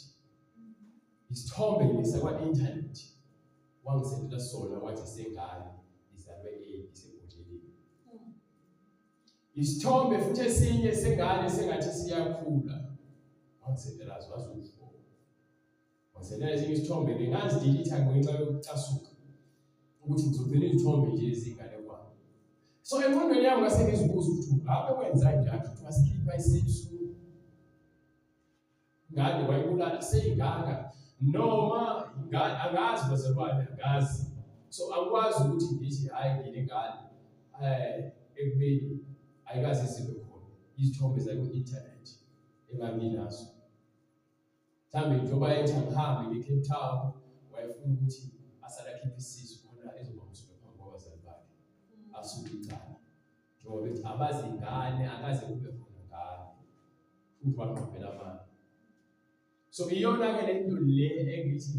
isithombe ngisa kwa-internet wangisendela sona wathi sengane izalwe isebhodeleni Isithombe futhi esinye sengane sengathi siyakhula. Wangisendela wazi usho. Wasendela ezinye izithombe-ke ngazidilitha ngenxa yokucasuka ukuthi ngizogcina izithombe nje ezinganekwane. So engqondweni yami ngase ngizibuza ukuthi ngabe kwenza njani ukuthi wasikhipha isisu ingane wayibulala seyingaka noma ingane angazi bazalwane angazi so angikwazi ukuthi ngithi hhayi nginengane um ekubeni ayikaze zibe khona izithombe zaku-inthanethi enganginazo mhlawumbe njengoba ethi angihambe nge-Cape Town wayefuna ukuthi asale akhiphe isisu khona ezoba msulwa phambi kwabazali bakhe asuke icala njengoba bethi abazi ingane akaze kube khona ngane futhi waqambela amanga so iyona-ke le nto le engithi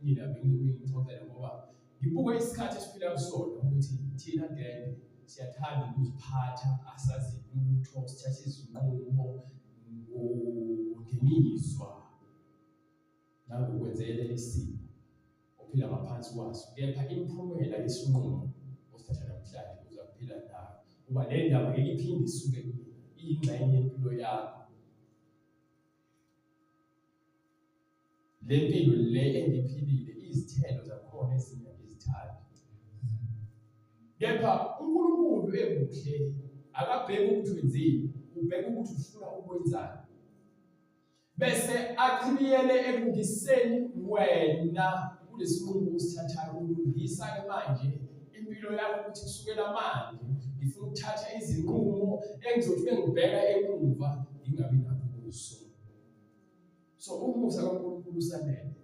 mina bengizobuye ngixoxele ngoba ngibuke isikhathi esiphila kusona ukuthi thina genge siyathanda ukuziphatha asazi lutho sithatha izinqumo ngemizwa nangokwenzelela isimo ophila ngaphansi kwaso kepha imiphumela yesinqumo osithatha namhlanje uza kuphila nayo kuba le ndaba ngeke iphinde isuke iyingxenye yempilo yakho Le mpilo le engiyiphilile izithelo zakhona ezinye angizithandi. Kepha uNkulunkulu ekuhle akabheki ukuthi wenzeni, ubheka ukuthi ufuna ukwenzani. Bese achibiyele ekulungiseni wena kulesinqumo osithathayo ulungisa-ke manje impilo yakho ukuthi kusukela manje ngifuna ukuthatha izinqumo engizothi bengibheka emuva ngingabi nakho ukuzisola. So umusa kaNkulunkulu usanele.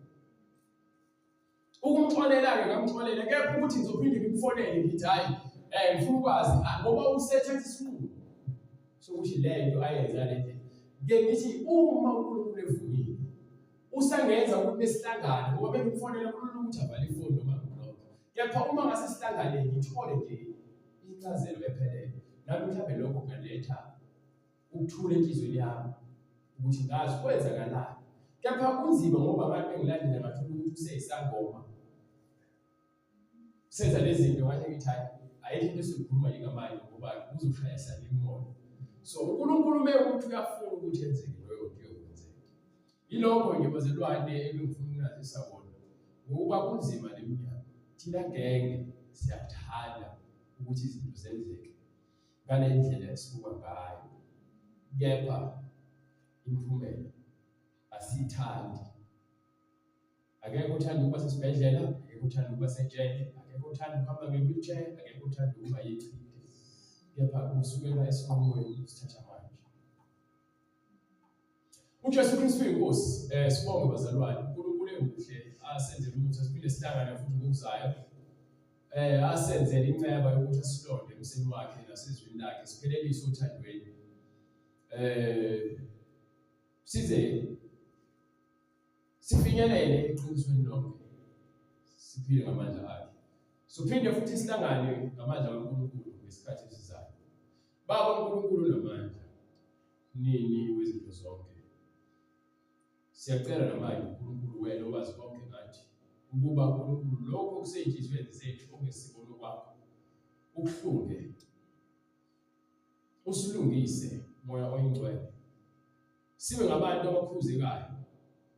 Ukumxolela-ke ngamxolela kepha ukuthi ngizophinde ngimfonele ngithi hhayi um ngifuna ukwazi ah, ngoba usethatha isinqumo sokuthi le nto ayenza le ndlela. Ke ngithi uma uNkulunkulu evumile usangenza ukuthi besihlangane ngoba bengimfonela kulula ukuthi avale ifoni noma ngiblock. Kepha uma ngase sihlangane ngithole nje incazelo ephelele nami mhlawumbe lokho kungaletha ukuthula enhliziyweni yami ukuthi ngazi kwenzakalani kepha kunzima ngoba abantu bengilandela ngathola ukuthi useyisangoma senza lezi zinto ngathi ngithi hayi ayikho into esizokhuluma njengamanje ngoba kuzoshayisana imimoya so uNkulunkulu uma ukuthi uyafuna ukuthi enzeke loyo nto iyokwenzeka yilokho nje bazelwane ebengifuna ukunazisa kona ngokuba kunzima le minyaka thina genge siyathanda ukuthi izinto zenzeke ngale ndlela esibuka ngayo kepha imiphumela asiyithandi akekho uthanda ukuba sesibhedlela akekho uthanda ukuba sejele akekho uthanda ukuhamba nge-wheelchair akekho uthanda ukuba yichide kepha kusukela esinqumweni usithatha manje uJesu Kristu uyinkosi eh sibonge bazalwane uNkulunkulu emuhle asenzele umusa siphinde sihlangane futhi ngokuzayo eh asenzele inceba yokuthi asilonde emseni wakhe nasezwini lakhe siphelelise othandweni eh size sifinyelele eqinisweni lonke siphile ngamandla akhe sophinde futhi sihlangane ngamandla kaNkulunkulu ngesikhathi esizayo baba uNkulunkulu namandla Mnini wezinto zonke. Siyacela namanje uNkulunkulu wena owazi konke ngathi ukuba uNkulunkulu lokho okusey'nhliziyweni zethu okungesikona okwakho ukuhlunge usilungise moya oyingcwele sibe ngabantu abakhuzekayo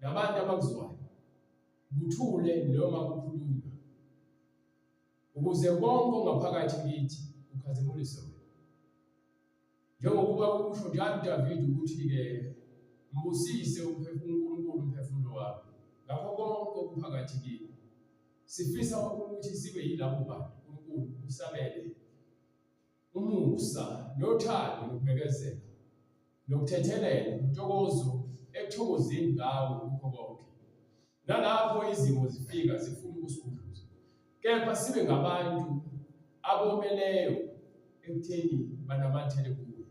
nabantu abakuzwayo kuthule noma kukhulunywa ukuze konke ongaphakathi kithi kukhazimulise wena Njengokuba kusho njalo uDavide ukuthi-ke mbusise uNkulunkulu umphefumulo wami ngakho konke okuphakathi kimi. Sifisa ukuthi sibe yilabo bantu uNkulunkulu usabele umusa nothando nokubekezela nokuthethelela intokozo ekuthokozeni ngawe kukho konke. Nalapho izimo zifika zifuna ukusigudluza, kepha sibe ngabantu abomeleyo ekutheni banamathele kuwe.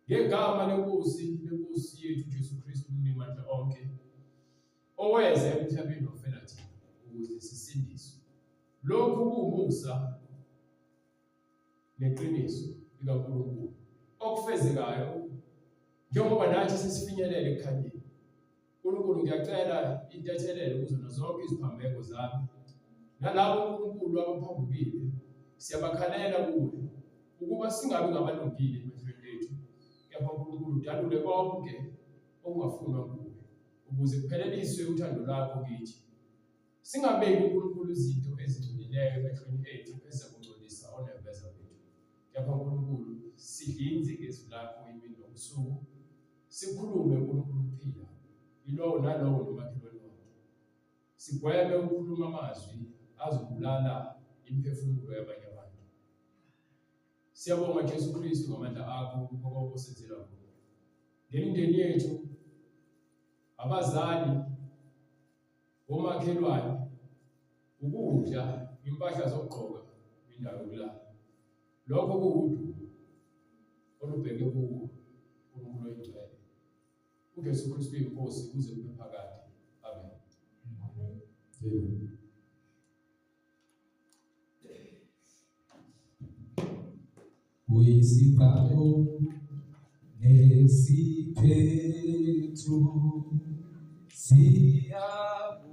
Ngegama leNkosi leNkosi yethu uJesu Kristu umnimandla onke, oweza emhlabeni wafela thina ukuze sisindiswe. Lokhu kuwumusa neqiniso likaNkulunkulu okufezekayo njengoba nathi sesifinyelele ekukhanyeni. Nkulunkulu ngiyacela intethelelo kuzona zonke iziphambeko zami nalabo uNkulunkulu abaphambukile siyabakhalela kuwe ukuba singabi ngabalungile emehlweni ethu kepha uNkulunkulu udalule konke okungafunwa kuwe. Ukuze kupheleliswe uthando lwakho kithi. Singabeki uNkulunkulu izinto ezingcolileyo emehlweni ethu ezizakungcolisa onembeza bethu. Kepha uNkulunkulu sidlinze ngezwi lakho imini nobusuku, sikhulume uNkulunkulu ukuphila, yilowo nalowo nomakhelwane wakhe. Sigweme ukukhuluma amazwi azobulala imiphefumulo yabanye abantu. Siyabonga Jesu Kristu ngamandla akho kukho konke osenzela khona. Ngemindeni yethu, abazali, omakhelwane, ukudla, impahla zokugqoka, indawo yokulala. Lokho kuwudumo olubheke kuwo uNkulunkulu oyingcwele. UJesu Kristu uyiNkosi kuze kube phakade. Amen. Amen. Uyisiqalo nesiphetho siyabonga.